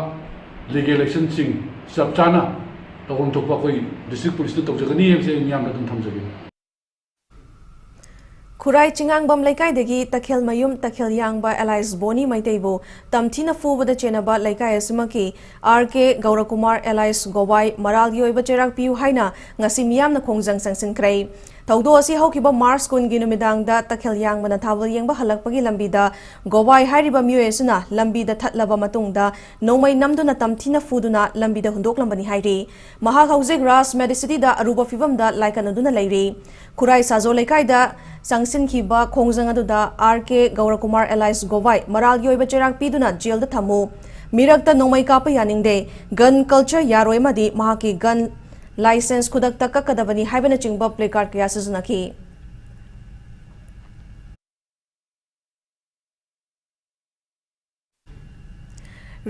ꯂꯤꯒꯦꯜ ꯑꯦꯛꯁꯟꯁꯤꯡ ꯆꯞ ꯆꯥꯅ ꯇꯧꯐꯝ ꯊꯣꯛꯄ ꯑꯩꯈꯣꯏ ꯗꯤꯁꯇ꯭ꯔꯤꯛ ꯄꯨꯂꯤꯁꯇ ꯇꯧꯖꯒꯅꯤ ꯍꯥꯏꯕꯁꯦ ꯑꯩ ꯃꯤꯌꯥꯝꯗ ꯑꯗꯨꯝ ꯊꯝꯖꯒꯦ꯫ ꯈꯨꯔꯥꯏ ꯆꯤꯡꯉꯥꯡꯕꯝ ꯂꯩꯀꯥꯏꯗꯒꯤ ꯇꯈꯦꯜꯃꯌꯨꯝ ꯇꯈꯦꯜ ꯌꯥꯡꯕ ꯑꯦꯂꯥꯏꯁ ꯕꯣꯅꯤ ꯃꯩꯇꯩꯕꯨ ꯇꯝꯊꯤꯅ ꯐꯨꯕꯗ ꯆꯦꯟꯅꯕ ꯂꯩꯀꯥꯏ ꯑꯁꯤꯃꯛꯀꯤ ꯑꯥꯔ ꯀꯦ ꯒꯧꯔꯀꯨꯃꯥꯔ ꯑꯦꯂꯥꯏꯁ ꯒꯣꯕꯥꯏ ꯃꯔꯥꯜꯒꯤ ꯑꯣꯏꯕ ꯆꯩꯔꯥꯛ ꯄꯤꯌꯨ ꯍꯥꯏꯅ ꯉꯁꯤ ꯃꯤꯌꯥꯝꯅ ꯈꯣꯡꯖꯪ ꯆꯪꯁꯤꯟꯈ꯭ꯔꯦ꯫ ꯊꯧꯗꯣꯛ ꯑꯁꯤ ꯍꯧꯈꯤꯕ ꯃꯥꯔꯆ ꯀꯨꯟꯒꯤ ꯅꯨꯃꯤꯗꯥꯡꯗ ꯇꯈꯦꯜ ꯌꯥꯡꯕꯅ ꯊꯥꯕꯜ ꯌꯦꯡꯕ ꯍꯜꯂꯛꯄꯒꯤ ꯂꯝꯕꯤꯗ ꯒꯣꯕꯥꯏ ꯍꯥꯏꯔꯤꯕ ꯃꯤꯑꯣꯏ ꯑꯁꯤꯅ ꯂꯝꯕꯤꯗ ꯊꯠꯂꯕ ꯃꯇꯨꯡꯗ ꯅꯣꯡꯃꯩ ꯅꯝꯗꯨꯅ ꯇꯝꯊꯤꯅ ꯐꯨꯗꯨꯅ ꯂꯝꯕꯤꯗ ꯍꯨꯟꯗꯣꯛꯂꯝꯕꯅꯤ ꯍꯥꯏꯔꯤ꯫ ꯃꯍꯥꯛ ꯍꯧꯖꯤꯛ ꯔꯥꯖ ꯃꯦꯗꯤꯁꯤꯇꯤꯗ ꯑꯔꯨꯕ ꯐꯤꯕꯝꯗ ꯂꯥꯏꯀꯠꯅꯗꯨꯅ ꯂꯩꯔꯤ꯫ ꯈꯨꯔꯥꯏ ꯁꯥꯖꯣ ꯂꯩꯀꯥꯏꯗ ꯆꯪꯁꯤꯟꯈꯤꯕ ꯈꯣꯡꯖꯪ ꯑꯗꯨꯗ ꯑꯥꯔ ꯀꯦ ꯒꯧꯔꯀꯨꯃꯥꯔ ꯑꯦꯂꯥꯏꯁ ꯒꯣꯕꯥꯏ ꯃꯔꯥꯜꯒꯤ ꯑꯣꯏꯕ ꯆꯩꯔꯥꯛ ꯄꯤꯗꯨꯅ ꯖꯦꯜꯗ ꯊꯝꯃꯨ, ꯃꯤꯔꯛꯇ ꯅꯣꯡꯃꯩ ꯀꯥꯞꯄ ꯌꯥꯅꯤꯡꯗꯦ, ꯒꯟ ꯀꯜꯆꯔ ꯌꯥꯔꯣꯏ ꯑꯃꯗꯤ ꯃꯍꯥꯛꯀꯤ ꯒꯟ ꯂꯥꯏꯁꯦꯟꯁ ꯈꯨꯗꯛꯇ ꯀꯛꯀꯗꯕꯅꯤ ꯍꯥꯏꯕꯅꯆꯤꯡꯕ ꯄ꯭ꯂꯦꯀꯥꯔꯗ ꯀꯌꯥ ꯁꯤꯖꯤꯟꯅꯈꯤ꯫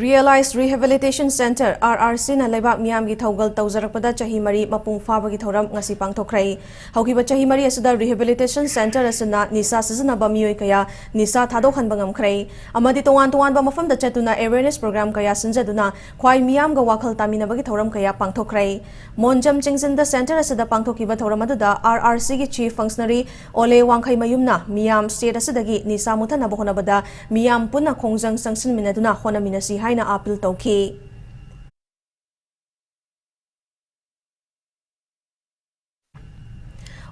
Realize Rehabilitation Centre, R R C ꯅ ꯂꯩꯕꯥꯛ ꯃꯤꯌꯥꯝꯒꯤ ꯊꯧꯒꯜ ꯇꯧꯖꯔꯛꯄꯗ ꯆꯍꯤ ꯃꯔꯤ ꯃꯄꯨꯡ ꯐꯥꯕꯒꯤ ꯊꯧꯔꯝ ꯉꯁꯤ ꯄꯥꯡꯊꯣꯛꯈ꯭ꯔꯦ꯫ ꯍꯧꯈꯤꯕ ꯆꯍꯤ ꯃꯔꯤ ꯑꯁꯤꯗ Rehabilitation Centre ꯑꯁꯤꯅ ꯅꯤꯁꯥ ꯁꯤꯖꯤꯟꯅꯕ ꯃꯤꯑꯣꯏ ꯀꯌꯥ ꯅꯤꯁꯥ ꯊꯥꯗꯣꯛꯍꯟꯕ ꯉꯝꯈ꯭ꯔꯦ ꯑꯃꯗꯤ ꯇꯣꯉꯥꯟ ꯇꯣꯉꯥꯟꯕ ꯃꯐꯝꯗ ꯆꯠꯇꯨꯅ awareness program ꯀꯌꯥ ꯁꯤꯟꯖꯗꯨꯅ ꯈ꯭ꯋꯥꯏ ꯃꯤꯌꯥꯝꯒ ꯋꯥꯈꯜ ꯇꯥꯃꯤꯟꯅꯕꯒꯤ ꯊꯧꯔꯝ ꯀꯌꯥ ꯄꯥꯡꯊꯣꯛꯈ꯭ꯔꯦ꯫ ꯃꯣꯟꯖꯝ ꯆꯤꯡꯖꯤꯟꯗ centre ꯑꯁꯤꯗ ꯄꯥꯡꯊꯣꯛꯈꯤꯕ ꯊꯧꯔꯝ ꯑꯗꯨꯗ R R C ꯒꯤ chief functionary ꯑꯣꯂꯦ ꯋꯥꯡꯈꯩꯃꯌꯨꯝꯅ ꯃꯤꯌꯥꯝ state ꯑꯁꯤꯗꯒꯤ ꯅꯤꯁꯥ ꯃꯨꯊꯠꯅꯕ ꯍꯣꯠꯅꯕꯗ ꯃꯤꯌꯥꯝ ꯄꯨꯟꯅ ꯈꯣꯡꯖꯪ ꯆꯪꯁꯤꯟꯃꯤꯟꯅꯗꯨꯅ ꯍꯣꯠꯅꯃꯤꯟꯅꯁꯤ ꯍꯥꯏꯅ appeal ꯇꯧꯈꯤ꯫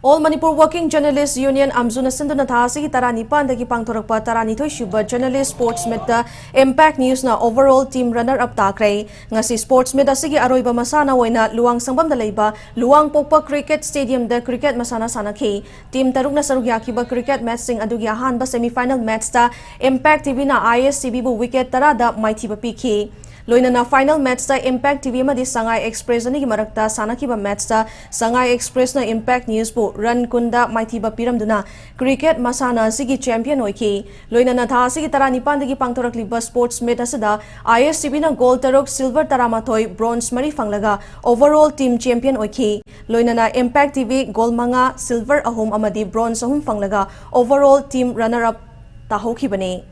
All Manipur Working Journalist Union, ꯑꯝꯖꯨꯅ ꯁꯤꯟꯗꯨꯅ ꯊꯥ ꯑꯁꯤꯒꯤ ꯇꯔꯥꯅꯤꯄꯥꯟꯗꯒꯤ ꯄꯥꯡꯊꯣꯔꯛꯄ ꯇꯔꯥꯅꯤꯊꯣꯏ ꯁꯨꯕ Journalist Sports Meet ꯇ Impact News ꯅ overall team runner up ꯇꯥꯈ꯭ꯔꯦ꯫ ꯉꯁꯤ Sports Meet ꯑꯁꯤꯒꯤ ꯑꯔꯣꯏꯕ ꯃꯁꯥꯟꯅ ꯑꯣꯏꯅ ꯂꯨꯋꯥꯡꯁꯪꯕꯝꯗ ꯂꯩꯕ ꯂꯨꯋꯥꯡꯄꯣꯛꯄ Cricket Stadium ꯗ cricket ꯃꯁꯥꯟꯅ ꯁꯥꯟꯅꯈꯤ꯫ Team ꯇꯔꯨꯛꯅ ꯁꯔꯨꯛ ꯌꯥꯈꯤꯕ cricket match ꯁꯤꯡ ꯑꯗꯨꯒꯤ ꯑꯍꯥꯟꯕ semi final match ꯇ Impact T V ꯅ I S C B ꯕꯨ wicket ꯇꯔꯥꯗ ꯃꯥꯏꯊꯤꯕ ꯄꯤꯈꯤ꯫ ꯂꯣꯏꯅꯅ final matchꯇ Impact TV ꯑꯃꯗꯤ ꯁꯉꯥꯏ Express ꯑꯅꯤꯒꯤ ꯃꯔꯛꯇ ꯁꯥꯟꯅꯈꯤꯕ matchꯇ ꯁꯉꯥꯏ Expressꯅ Impact Newsꯄꯨ run ꯀꯨꯟꯗ ꯃꯥꯏꯊꯤꯕ ꯄꯤꯔꯝꯗꯨꯅ cricket ꯃꯁꯥꯟꯅ ꯑꯁꯤꯒꯤ champion ꯑꯣꯏꯈꯤ꯫ ꯂꯣꯏꯅꯅ ꯊꯥ ꯑꯁꯤꯒꯤ ꯇꯔꯥꯅꯤꯄꯥꯟꯗꯒꯤ ꯄꯥꯡꯊꯣꯔꯛꯂꯤꯕ sports meet ꯑꯁꯤꯗ ISTVꯅ gold ꯇꯔꯨꯛ, silver ꯇꯔꯥꯃꯥꯊꯣꯏ, bronze ꯃꯔꯤ ꯐꯪꯂꯒ overall team champion ꯑꯣꯏꯈꯤ꯫ ꯂꯣꯏꯅꯅ Impact TV gold ꯃꯉꯥ, silver ꯑꯍꯨꯝ ꯑꯃꯗꯤ bronze ꯑꯍꯨꯝ ꯐꯪꯂꯒ overall team runner up ꯇꯥꯍꯧꯈꯤꯕꯅꯤ꯫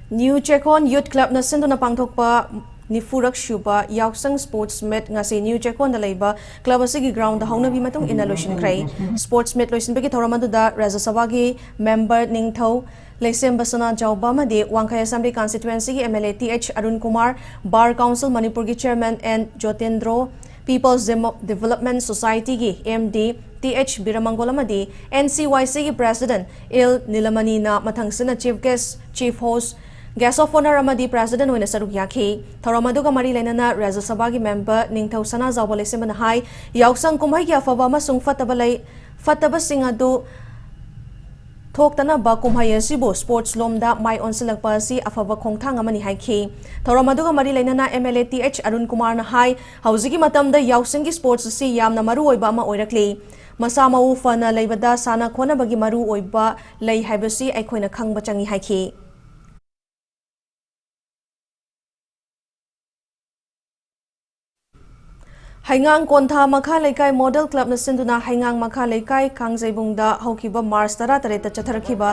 New ꯆꯦꯛꯀꯣꯟ Youth Clubꯅ ꯁꯤꯟꯗꯨꯅ ꯄꯥꯡꯊꯣꯛꯄ ꯅꯤꯐꯨꯔꯛ ꯁꯨꯕ ꯌꯥꯎꯁꯪ sports meet ꯉꯁꯤ New ꯆꯦꯛꯀꯣꯟꯗ ꯂꯩꯕ club ꯑꯁꯤꯒꯤ groundꯗ ꯍꯧꯅꯕꯤ ꯃꯇꯨꯡ ꯏꯟꯅ ꯂꯣꯏꯁꯤꯟꯈ꯭ꯔꯦ꯫ Sports meet ꯂꯣꯏꯁꯤꯟꯕꯒꯤ ꯊꯧꯔꯝ ꯑꯗꯨꯗ ꯔꯥꯖ꯭ꯌ ꯁꯚꯥꯒꯤ member ꯅꯤꯡꯊꯧ ꯂꯩꯁꯦꯝꯕ ꯁꯅꯥꯖꯥꯎꯕ ꯑꯃꯗꯤ ꯋꯥꯡꯈꯩ Assembly Constituencyꯒꯤ MLA T H Arun Kumar, Bar Council ꯃꯅꯤꯄꯨꯔꯒꯤ chairman N Jotendro, People's Demo-, Development Societyꯒꯤ MD ꯇꯤ ꯑꯩꯆ ꯕꯤꯔꯃꯪꯒꯣꯜ ꯑꯃꯗꯤ NCYCꯒꯤ president ꯑꯦꯜ ꯅꯤꯂꯃꯅꯤꯅ ꯃꯊꯪꯁꯤꯠꯅ chief guest, chief host, guest of honour ꯑꯃꯗꯤ president ꯑꯣꯏꯅ ꯁꯔꯨꯛ ꯌꯥꯈꯤ꯫ ꯊꯧꯔꯝ ꯑꯗꯨꯒ ꯃꯔꯤ ꯂꯩꯅꯅ ꯔꯥꯖ꯭ꯌ ꯁꯚꯥꯒꯤ member ꯅꯤꯡꯊꯧ ꯁꯅꯥꯖꯥꯎꯕ ꯂꯩꯁꯦꯝꯕꯅ ꯍꯥꯏ, ꯌꯥꯎꯁꯪ ꯀꯨꯝꯍꯩꯒꯤ ꯑꯐꯕ ꯑꯃꯁꯨꯡ ꯐꯠꯇꯕ ꯂꯩ, ꯐꯠꯇꯕꯁꯤꯡ ꯑꯗꯨ ꯊꯣꯛꯇꯅꯕ ꯀꯨꯝꯍꯩ ꯑꯁꯤꯕꯨ sports ꯂꯣꯝꯗ ꯃꯥꯏ ꯑꯣꯟꯁꯤꯜꯂꯛꯄ ꯑꯁꯤ ꯑꯐꯕ ꯈꯣꯡꯊꯥꯡ ꯑꯃꯅꯤ ꯍꯥꯏꯈꯤ꯫ ꯊꯧꯔꯝ ꯑꯗꯨꯒ ꯃꯔꯤ ꯂꯩꯅꯅ MLA ꯇꯤ ꯑꯩꯆ ꯑꯔꯨꯟ ꯀꯨꯃꯥꯔꯅ ꯍꯥꯏ, ꯍꯧꯖꯤꯛꯀꯤ ꯃꯇꯝꯗ ꯌꯥꯎꯁꯪꯒꯤ sports ꯑꯁꯤ ꯌꯥꯝꯅ ꯃꯔꯨ ꯑꯣꯏꯕ ꯑꯃ ꯑꯣꯏꯔꯛꯂꯤ꯫ ꯃꯁꯥ ꯃꯎ ꯐꯅ ꯂꯩꯕꯗ ꯁꯥꯟꯅ ꯈꯣꯠꯅꯕꯒꯤ ꯃꯔꯨ ꯑꯣꯏꯕ ꯂꯩ ꯍꯥꯏꯕꯁꯤ ꯑꯩꯈꯣꯏꯅ ꯈꯪꯕ ꯆꯪꯏ ꯍꯥꯏꯈꯤ꯫ ꯍꯩꯉꯥꯡ ꯀꯣꯟꯊꯥ ꯃꯈꯥ ꯂꯩꯀꯥꯏ Model Clubꯅ ꯁꯤꯟꯗꯨꯅ ꯍꯩꯉꯥꯡ ꯃꯈꯥ ꯂꯩꯀꯥꯏ ꯀꯥꯡꯖꯩꯕꯨꯡꯗ ꯍꯧꯈꯤꯕ March ꯇꯔꯥꯇꯔꯦꯠꯇ ꯆꯠꯊꯔꯛꯈꯤꯕ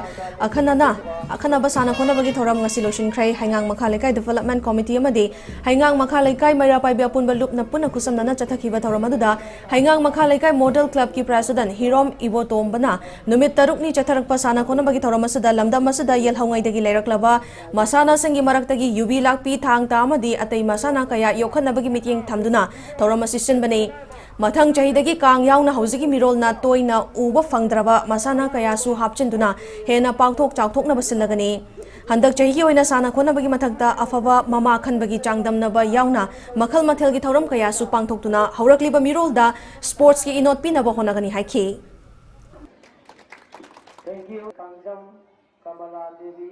ꯑꯈꯟꯅꯅ, ꯑꯈꯟꯅꯕ ꯁꯥꯟꯅ ꯈꯣꯠꯅꯕꯒꯤ ꯊꯧꯔꯝ ꯉꯁꯤ ꯂꯣꯏꯁꯤꯟꯈ꯭ꯔꯦ꯫ ꯍꯩꯉꯥꯡ ꯃꯈꯥ ꯂꯩꯀꯥꯏ Development Committee ꯑꯃꯗꯤ ꯍꯩꯉꯥꯡ ꯃꯈꯥ ꯂꯩꯀꯥꯏ ꯃꯩꯔꯥ ꯄꯥꯏꯕꯤ ꯑꯄꯨꯟꯕ ꯂꯨꯞꯅ ꯄꯨꯟꯅ ꯈꯨꯠꯁꯝꯅꯅ ꯆꯠꯊꯈꯤꯕ ꯊꯧꯔꯝ ꯑꯗꯨꯗ ꯍꯩꯉꯥꯡ ꯃꯈꯥ ꯂꯩꯀꯥꯏ Model Clubꯀꯤ president ꯍꯤꯔꯣꯝ ꯏꯕꯣꯇꯣꯝꯕꯅ ꯅꯨꯃꯤꯠ ꯇꯔꯨꯛꯅꯤ ꯆꯠꯊꯔꯛꯄ ꯁꯥꯟꯅ ꯈꯣꯠꯅꯕꯒꯤ ꯊꯧꯔꯝ ꯑꯁꯤꯗ ꯂꯝꯗꯝ ꯑꯁꯤꯗ ꯌꯦꯜꯍꯧꯉꯩꯗꯒꯤ ꯂꯩꯔꯛꯂꯕ ꯃꯁꯥꯟꯅꯁꯤꯡꯒꯤ ꯃꯔꯛꯇꯒꯤ ꯌꯨꯕꯤ ꯂꯥꯛꯄꯤ, ꯊꯥꯡ ꯇꯥ ꯑꯃꯗꯤ ꯑꯇꯩ ꯃꯁꯥꯟꯅ ꯀꯌꯥ ꯌꯣꯛꯈꯠꯅꯕꯒꯤ ꯃꯤꯠꯌꯦꯡ ꯊꯝꯗꯨꯅ ꯊꯧꯔꯝ ꯑꯁꯤ ꯁꯤꯟꯕꯅꯤ꯫ ꯃꯊꯪ ꯆꯍꯤꯗꯒꯤ ꯀꯥꯡ ꯌꯥꯎꯅ ꯍꯧꯖꯤꯛꯀꯤ ꯃꯤꯔꯣꯜꯅ ꯇꯣꯏꯅ ꯎꯕ ꯐꯪꯗ꯭ꯔꯕ ꯃꯁꯥꯟꯅ ꯀꯌꯥꯁꯨ ꯍꯥꯞꯆꯤꯟꯗꯨꯅ ꯍꯦꯟꯅ ꯄꯥꯛꯊꯣꯛ ꯆꯥꯎꯊꯣꯛꯅꯕ ꯁꯤꯜꯂꯒꯅꯤ꯫ ꯍꯟꯗꯛ ꯆꯍꯤꯒꯤ ꯑꯣꯏꯅ ꯁꯥꯟꯅ ꯈꯣꯠꯅꯕꯒꯤ ꯃꯊꯛꯇ ꯑꯐꯕ ꯃꯃꯥ ꯈꯟꯕꯒꯤ ꯆꯥꯡꯗꯝꯅꯕ ꯌꯥꯎꯅ ꯃꯈꯜ ꯃꯊꯦꯜꯒꯤ ꯊꯧꯔꯝ ꯀꯌꯥꯁꯨ ꯄꯥꯡꯊꯣꯛꯇꯨꯅ ꯍꯧꯔꯛꯂꯤꯕ ꯃꯤꯔꯣꯜꯗ ꯁ꯭ꯄꯣꯔꯠꯁꯀꯤ ꯏꯅꯣꯠ ꯄꯤꯅꯕ ꯍꯣꯠꯅꯒꯅꯤ ꯍꯥꯏꯈꯤ꯫ Thank you, Kangjam Kamala Devi.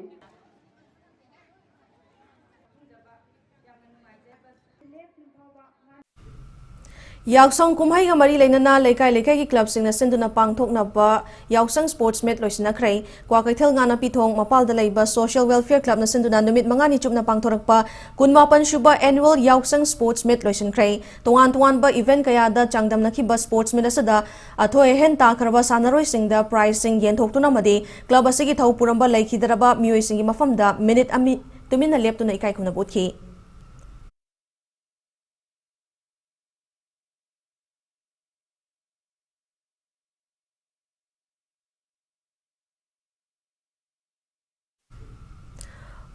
ꯌꯥꯎꯁꯪ ꯀꯨꯝꯍꯩꯒ ꯃꯔꯤ ꯂꯩꯅꯅ ꯂꯩꯀꯥꯏ ꯂꯩꯀꯥꯏꯒꯤ ꯀ꯭ꯂꯕꯁꯤꯡꯅ ꯁꯤꯟꯗꯨꯅ ꯄꯥꯡꯊꯣꯛꯅꯕ ꯌꯥꯎꯁꯪ ꯁ꯭ꯄꯣꯔꯠꯁ ꯃꯤꯠ ꯂꯣꯏꯁꯤꯟꯅꯈ꯭ꯔꯦ꯫ ꯀ꯭ꯋꯥꯀꯩꯊꯦꯜ ꯉꯥꯅꯄꯤꯊꯣꯡ ꯃꯄꯥꯜꯗ ꯂꯩꯕ ꯁꯣꯁꯤꯌꯦꯜ ꯋꯦꯜꯐꯤꯌꯔ ꯀ꯭ꯂꯕꯅ ꯁꯤꯟꯗꯨꯅ ꯅꯨꯃꯤꯠ ꯃꯉꯥꯅꯤ ꯆꯨꯞꯅ ꯄꯥꯡꯊꯣꯔꯛꯄ ꯀꯨꯟꯃꯥꯄꯟ ꯁꯨꯕ ꯑꯦꯅꯨꯋꯦꯜ ꯌꯥꯎꯁꯪ ꯁ꯭ꯄꯣꯔꯠꯁ ꯃꯤꯠ ꯂꯣꯏꯁꯤꯟꯈ꯭ꯔꯦ꯫ ꯇꯣꯉꯥꯟ ꯇꯣꯉꯥꯟꯕ ꯏꯚꯦꯟꯠ ꯀꯌꯥꯗ ꯆꯥꯡꯗꯝꯅꯈꯤꯕ ꯁ꯭ꯄꯣꯔꯠꯁ ꯃꯤꯠ ꯑꯁꯤꯗ ꯑꯊꯣꯏ ꯑꯍꯦꯟ ꯇꯥꯈ꯭ꯔꯕ ꯁꯥꯟꯅꯔꯣꯏꯁꯤꯡꯗ ꯄ꯭ꯔꯥꯏꯖꯁꯤꯡ ꯌꯦꯟꯊꯣꯛꯇꯨꯅ ꯑꯃꯗꯤ ꯀ꯭ꯂꯕ ꯑꯁꯤꯒꯤ ꯊꯧ ꯄꯨꯔꯝꯕ ꯂꯩꯈꯤꯗ꯭ꯔꯕ ꯃꯤꯑꯣꯏꯁꯤꯡꯒꯤ ꯃꯐꯝꯗ ꯃꯤꯅꯤꯠ ꯑꯅꯤ ꯇꯨꯃꯤꯟꯅ ꯂꯦꯞꯇꯨꯅ ꯏꯀꯥꯏ ꯈꯨꯝꯅꯕ ꯎꯠꯈꯤ꯫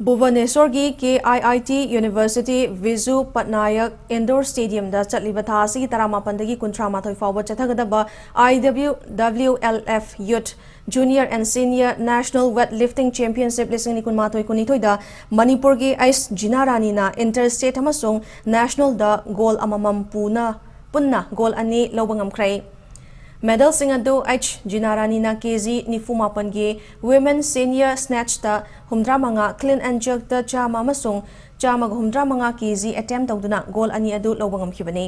ꯚꯨꯕꯅꯦꯁꯣꯔꯒꯤ K I I T university Biju Patnaik indoor ꯁ꯭ꯇꯦꯗꯤꯌꯝꯗ ꯆꯠꯂꯤꯕ ꯊꯥ ꯑꯁꯤꯒꯤ ꯇꯔꯥꯃꯥꯄꯟꯗꯒꯤ ꯀꯨꯟꯊ꯭ꯔꯥ ꯃꯥꯊꯣꯏ ꯐꯥꯎꯕ ꯆꯠꯊꯒꯗꯕ I W W L F youth junior and senior national weightlifting championship ꯂꯤꯁꯤꯡ ꯑꯅꯤ ꯀꯨꯟꯃꯥꯊꯣꯏ ꯀꯨꯟꯅꯤꯊꯣꯏꯗ ꯃꯅꯤꯄꯨꯔꯒꯤ ꯑꯩꯆ ꯖꯤꯅꯥ ꯔꯥꯅꯤꯅ ꯏꯟꯇꯔ ꯁ꯭ꯇꯦꯠ ꯑꯃꯁꯨꯡ ꯅꯦꯁꯅꯦꯜꯗ ꯒꯣꯜ ꯑꯃꯃꯝ ꯄꯨꯅ, ꯄꯨꯟꯅ ꯒꯣꯜ ꯑꯅꯤ ꯂꯧꯕ ꯉꯝꯈ꯭ꯔꯦ꯫ ꯃꯦꯗꯜꯁꯤꯡ ꯑꯗꯨ ꯑꯩꯆ ꯖꯤꯅꯥ ꯔꯥꯅꯤꯅ ꯀꯦ ꯖꯤ ꯅꯤꯐꯨ ꯃꯥꯄꯟꯒꯤ ꯋꯤꯃꯦꯟ ꯁꯦꯅꯤꯌꯔ ꯁ꯭ꯅꯦꯠꯆꯇ ꯍꯨꯝꯗ꯭ꯔꯥ ꯃꯉꯥ, ꯀ꯭ꯂꯤꯟ ꯑꯦꯟ ꯖꯔꯛꯇ ꯆꯥꯝꯃ ꯑꯃꯁꯨꯡ ꯆꯥꯝꯃꯒ ꯍꯨꯝꯗ꯭ꯔꯥ ꯃꯉꯥ ꯀꯦ ꯖꯤ ꯑꯦꯇꯦꯝ ꯇꯧꯗꯨꯅ ꯒꯣꯜ ꯑꯅꯤ ꯑꯗꯨ ꯂꯧꯕ ꯉꯝꯈꯤꯕꯅꯤ꯫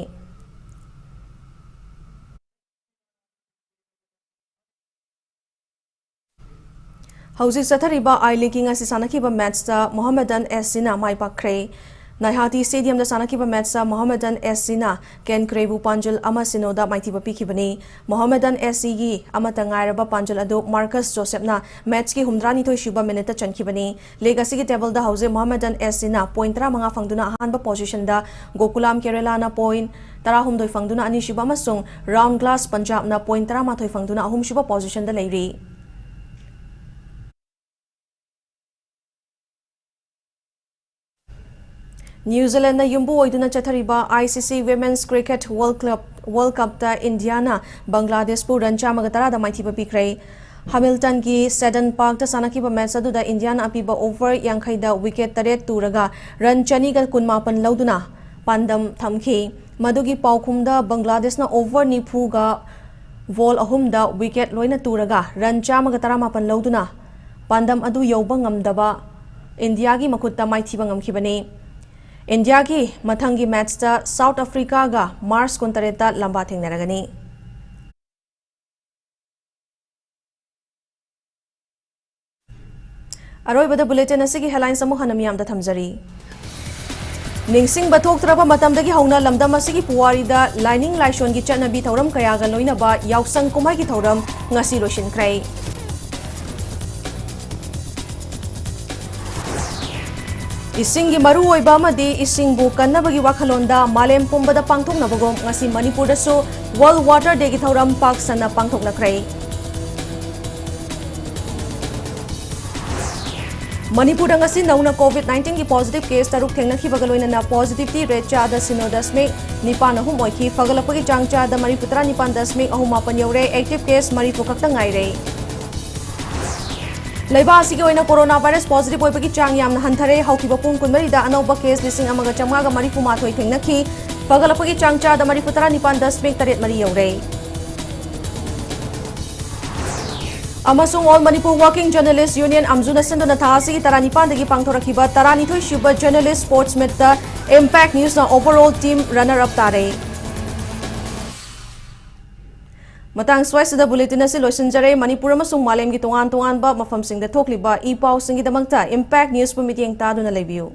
ꯍꯧꯖꯤꯛ ꯆꯠꯊꯔꯤꯕ ꯑꯥꯏ ꯂꯤꯒꯀꯤ ꯉꯁꯤ ꯁꯥꯟꯅꯈꯤꯕ ꯃꯦꯠꯆꯇ ꯃꯣꯍꯥꯃꯦꯗꯥꯟ ꯑꯦꯁ ꯁꯤꯅ ꯃꯥꯏ ꯄꯥꯛꯈ꯭ꯔꯦ꯫ ꯅꯥꯏꯍꯥꯇꯤ ꯁ꯭ꯇꯦꯗꯤꯌꯝꯗ ꯁꯥꯟꯅꯈꯤꯕ ꯃꯦꯠꯆꯇ ꯃꯣꯍꯥꯃꯦꯗꯥꯟ ꯑꯦꯁ ꯁꯤꯅ ꯀꯦꯟꯀ꯭ꯔꯦꯕꯨ ꯄꯥꯟꯖꯜ ꯑꯃ ꯁꯤꯅꯣꯗ ꯃꯥꯏꯊꯤꯕ ꯄꯤꯈꯤꯕꯅꯤ꯫ ꯃꯣꯍꯥꯃꯦꯗꯥꯟ ꯑꯦꯁ ꯁꯤꯒꯤ ꯑꯃꯠꯇ ꯉꯥꯏꯔꯕ ꯄꯥꯟꯖꯜ ꯑꯗꯨ ꯃꯥꯔꯀꯁ ꯖꯣꯁꯦꯞꯅ ꯃꯦꯠꯆꯀꯤ ꯍꯨꯝꯗ꯭ꯔꯥꯅꯤꯊꯣꯏ ꯁꯨꯕ ꯃꯤꯅꯤꯠꯇ ꯆꯟꯈꯤꯕꯅꯤ꯫ ꯂꯤꯒ ꯑꯁꯤꯒꯤ ꯇꯦꯕꯜꯗ ꯍꯧꯖꯤꯛ ꯃꯣꯍꯥꯃꯦꯗꯥꯟ ꯑꯦꯁ ꯁꯤꯅ ꯄꯣꯏꯟꯠ ꯇꯔꯥꯃꯉꯥ ꯐꯪꯗꯨꯅ ꯑꯍꯥꯟꯕ ꯄꯣꯖꯤꯁꯟꯗ, ꯒꯣꯀꯨꯂꯥꯝ ꯀꯦꯔꯦꯂꯥꯅ ꯄꯣꯏꯟꯠ ꯇꯔꯥꯍꯨꯝꯗꯣꯏ ꯐꯪꯗꯨꯅ ꯑꯅꯤꯁꯨꯕ ꯑꯃꯁꯨꯡ ꯔꯥꯎꯟ ꯒ꯭ꯂꯥꯁ ꯄꯟꯖꯥꯕꯅ ꯄꯣꯏꯟꯠ ꯇꯔꯥꯃꯥꯊꯣꯏ ꯐꯪꯗꯨꯅ ꯑꯍꯨꯝꯁꯨꯕ ꯄꯣꯖꯤꯁꯟꯗ ꯂꯩꯔꯤ꯫ ꯅ꯭ꯌꯨ ꯖꯤꯂꯦꯟꯗ ꯌꯨꯝꯕꯨ ꯑꯣꯏꯗꯨꯅ ꯆꯠꯊꯔꯤꯕ I C C Women's Cricket World Club, World Cupꯇ Indian ꯕꯪꯒ꯭ꯂꯥꯗꯦꯁꯄꯨ run ꯆꯥꯝꯃꯒ ꯇꯔꯥꯗ ꯃꯥꯏꯊꯤꯕ ꯄꯤꯈ꯭ꯔꯦ꯫ ꯍꯥꯃꯤꯜꯇꯟꯒꯤ ꯁꯦꯗꯟ ꯄꯥꯔꯛꯇ ꯁꯥꯟꯅꯈꯤꯕ ꯃꯦꯆ ꯑꯗꯨꯗ ꯏꯟꯗꯤꯌꯥꯅ ꯑꯄꯤꯕ ꯑꯣꯚꯔ ꯌꯥꯡꯈꯩꯗ ꯋꯤꯀꯦꯠ ꯇꯔꯦꯠ ꯇꯨꯔꯒ ꯔꯟ ꯆꯅꯤꯒ ꯀꯨꯟꯃꯥꯄꯟ ꯂꯧꯗꯨꯅ ꯄꯥꯟꯗꯝ ꯊꯝꯈꯤ꯫ ꯃꯗꯨꯒꯤ ꯄꯥꯎꯈꯨꯝꯗ ꯕꯪꯒ꯭ꯂꯥꯗꯦꯁꯅ ꯑꯣꯚꯔ ꯅꯤꯐꯨꯒ ꯕꯣꯜ ꯑꯍꯨꯝꯗ ꯋꯤꯀꯦꯠ ꯂꯣꯏꯅ ꯇꯨꯔꯒ ꯔꯟ ꯆꯥꯝꯃꯒ ꯇꯔꯥꯃꯥꯄꯟ ꯂꯧꯗꯨꯅ ꯄꯥꯟꯗꯝ ꯑꯗꯨ ꯌꯧꯕ ꯉꯝꯗꯕ ꯏꯟꯗꯤꯌꯥꯒꯤ ꯃꯈꯨꯠꯇ ꯃꯥꯏꯊꯤꯕ ꯉꯝꯈꯤꯕꯅꯤ꯫ ꯏꯟꯗꯤꯌꯥꯒꯤ ꯃꯊꯪꯒꯤ ꯃꯦꯆꯇ ꯁꯥꯎꯠ ꯑꯐ꯭ꯔꯤꯀꯥꯒ ꯃꯥꯔꯆ ꯀꯨꯟꯇꯔꯦꯠꯇ ꯂꯝꯕꯥ ꯊꯦꯡꯅꯔꯒꯅꯤ꯫ ꯑꯔꯣꯏꯕꯗ ꯕꯨꯂꯦꯇꯤꯟ ꯑꯁꯤꯒꯤ ꯍꯦꯗꯂꯥꯏꯟꯁ ꯑꯃꯨꯛ ꯍꯟꯅ ꯃꯤꯌꯥꯝꯗ ꯊꯝꯖꯔꯤ꯫ ꯅꯤꯡꯁꯤꯡꯕ ꯊꯣꯛꯇ꯭ꯔꯕ ꯃꯇꯝꯗꯒꯤ ꯍꯧꯅ ꯂꯝꯗꯝ ꯑꯁꯤꯒꯤ ꯄꯨꯋꯥꯔꯤꯗ ꯂꯥꯏꯅꯤꯡ ꯂꯥꯏꯁꯣꯟꯒꯤ ꯆꯠꯅꯕꯤ ꯊꯧꯔꯝ ꯀꯌꯥꯒ ꯂꯣꯏꯅꯕ ꯌꯥꯎꯁꯪ ꯀꯨꯝꯍꯩꯒꯤ ꯊꯧꯔꯝ ꯉꯁꯤ ꯂꯣꯏꯁꯤꯟꯈ꯭ꯔꯦ꯫ ꯏꯁꯤꯡꯒꯤ ꯃꯔꯨꯑꯣꯏꯕ ꯑꯃꯗꯤ ꯏꯁꯤꯡꯕꯨ ꯀꯟꯅꯕꯒꯤ ꯋꯥꯈꯜꯂꯣꯟꯗ ꯃꯥꯂꯦꯝ ꯄꯨꯝꯕꯗ ꯄꯥꯡꯊꯣꯛꯅꯕꯒꯨꯝ ꯉꯁꯤ ꯃꯅꯤꯄꯨꯔꯗꯁꯨ World Water Dayꯒꯤ ꯊꯧꯔꯝ ꯄꯥꯛ ꯁꯟꯅ ꯄꯥꯡꯊꯣꯛꯅꯈ꯭ꯔꯦ꯫ ꯃꯅꯤꯄꯨꯔꯗ ꯉꯁꯤ ꯅꯧꯅ COVID nineteenꯒꯤ positive case ꯇꯔꯨꯛ ꯊꯦꯡꯅꯈꯤꯕꯒ ꯂꯣꯏꯅꯅ positivity rate ꯆꯥꯗ ꯁꯤꯅꯣ ꯗꯁꯃꯤꯛ ꯅꯤꯄꯥꯟ ꯑꯍꯨꯝ ꯑꯣꯏꯈꯤ꯫ ꯐꯒꯠꯂꯛꯄꯒꯤ ꯆꯥꯡ ꯆꯥꯗ ꯃꯔꯤꯐꯨ ꯇꯔꯥ ꯅꯤꯄꯥꯟ ꯗꯁꯃꯤꯛ ꯑꯍꯨꯝ ꯃꯥꯄꯟ ꯌꯧꯔꯦ꯫ Active case ꯃꯔꯤꯐꯨ ꯈꯛꯇ ꯉꯥꯏꯔꯦ꯫ ꯂꯩꯕꯥꯛ ꯑꯁꯤꯒꯤ ꯑꯣꯏꯅ ꯀꯣꯔꯣꯅꯥ ꯚꯥꯏꯔꯁ positive ꯑꯣꯏꯕꯒꯤ ꯆꯥꯡ ꯌꯥꯝꯅ ꯍꯟꯊꯔꯦ꯫ ꯍꯧꯈꯤꯕ ꯄꯨꯡ ꯀꯨꯟꯃꯔꯤꯗ ꯑꯅꯧꯕ case ꯂꯤꯁꯤꯡ ꯑꯃꯒ ꯆꯥꯝꯃꯉꯥꯒ ꯃꯔꯤꯐꯨ ꯃꯥꯊꯣꯏ ꯊꯦꯡꯅꯈꯤ꯫ ꯐꯒꯠꯂꯛꯄꯒꯤ ꯆꯥꯡ ꯆꯥꯗ ꯃꯔꯤꯐꯨ ꯇꯔꯥ ꯅꯤꯄꯥꯟ ꯗꯁꯃꯤꯛ ꯇꯔꯦꯠ ꯃꯔꯤ ꯌꯧꯔꯦ꯫ ꯑꯃꯁꯨꯡ All Manipur Working Journalist Union, ꯑꯝꯖꯨꯅ ꯁꯤꯟꯗꯨꯅ ꯊꯥ ꯑꯁꯤꯒꯤ ꯇꯔꯥꯅꯤꯄꯥꯟꯗꯒꯤ ꯄꯥꯡꯊꯣꯔꯛꯈꯤꯕ ꯇꯔꯥꯅꯤꯊꯣꯏ ꯁꯨꯕ Journalist Sports Meetꯇ Impact Newsꯅ overall team runner up ꯇꯥꯔꯦ꯫ ꯃꯇꯥꯡ ꯁ꯭ꯋꯥꯏꯁꯤꯗ ꯕꯨꯂꯦꯇꯤꯟ ꯑꯁꯤ ꯂꯣꯏꯁꯤꯟꯖꯔꯦ꯫ ꯃꯅꯤꯄꯨꯔ ꯑꯃꯁꯨꯡ ꯃꯥꯂꯦꯝꯒꯤ ꯇꯣꯉꯥꯟ ꯇꯣꯉꯥꯟꯕ ꯃꯐꯝꯁꯤꯡꯗ ꯊꯣꯛꯂꯤꯕ ꯏ ꯄꯥꯎꯁꯤꯡꯒꯤꯗꯃꯛꯇ Impact Newsꯄꯨ ꯃꯤꯠꯌꯦꯡ ꯇꯥꯗꯨꯅ ꯂꯩꯕꯤꯌꯨ꯫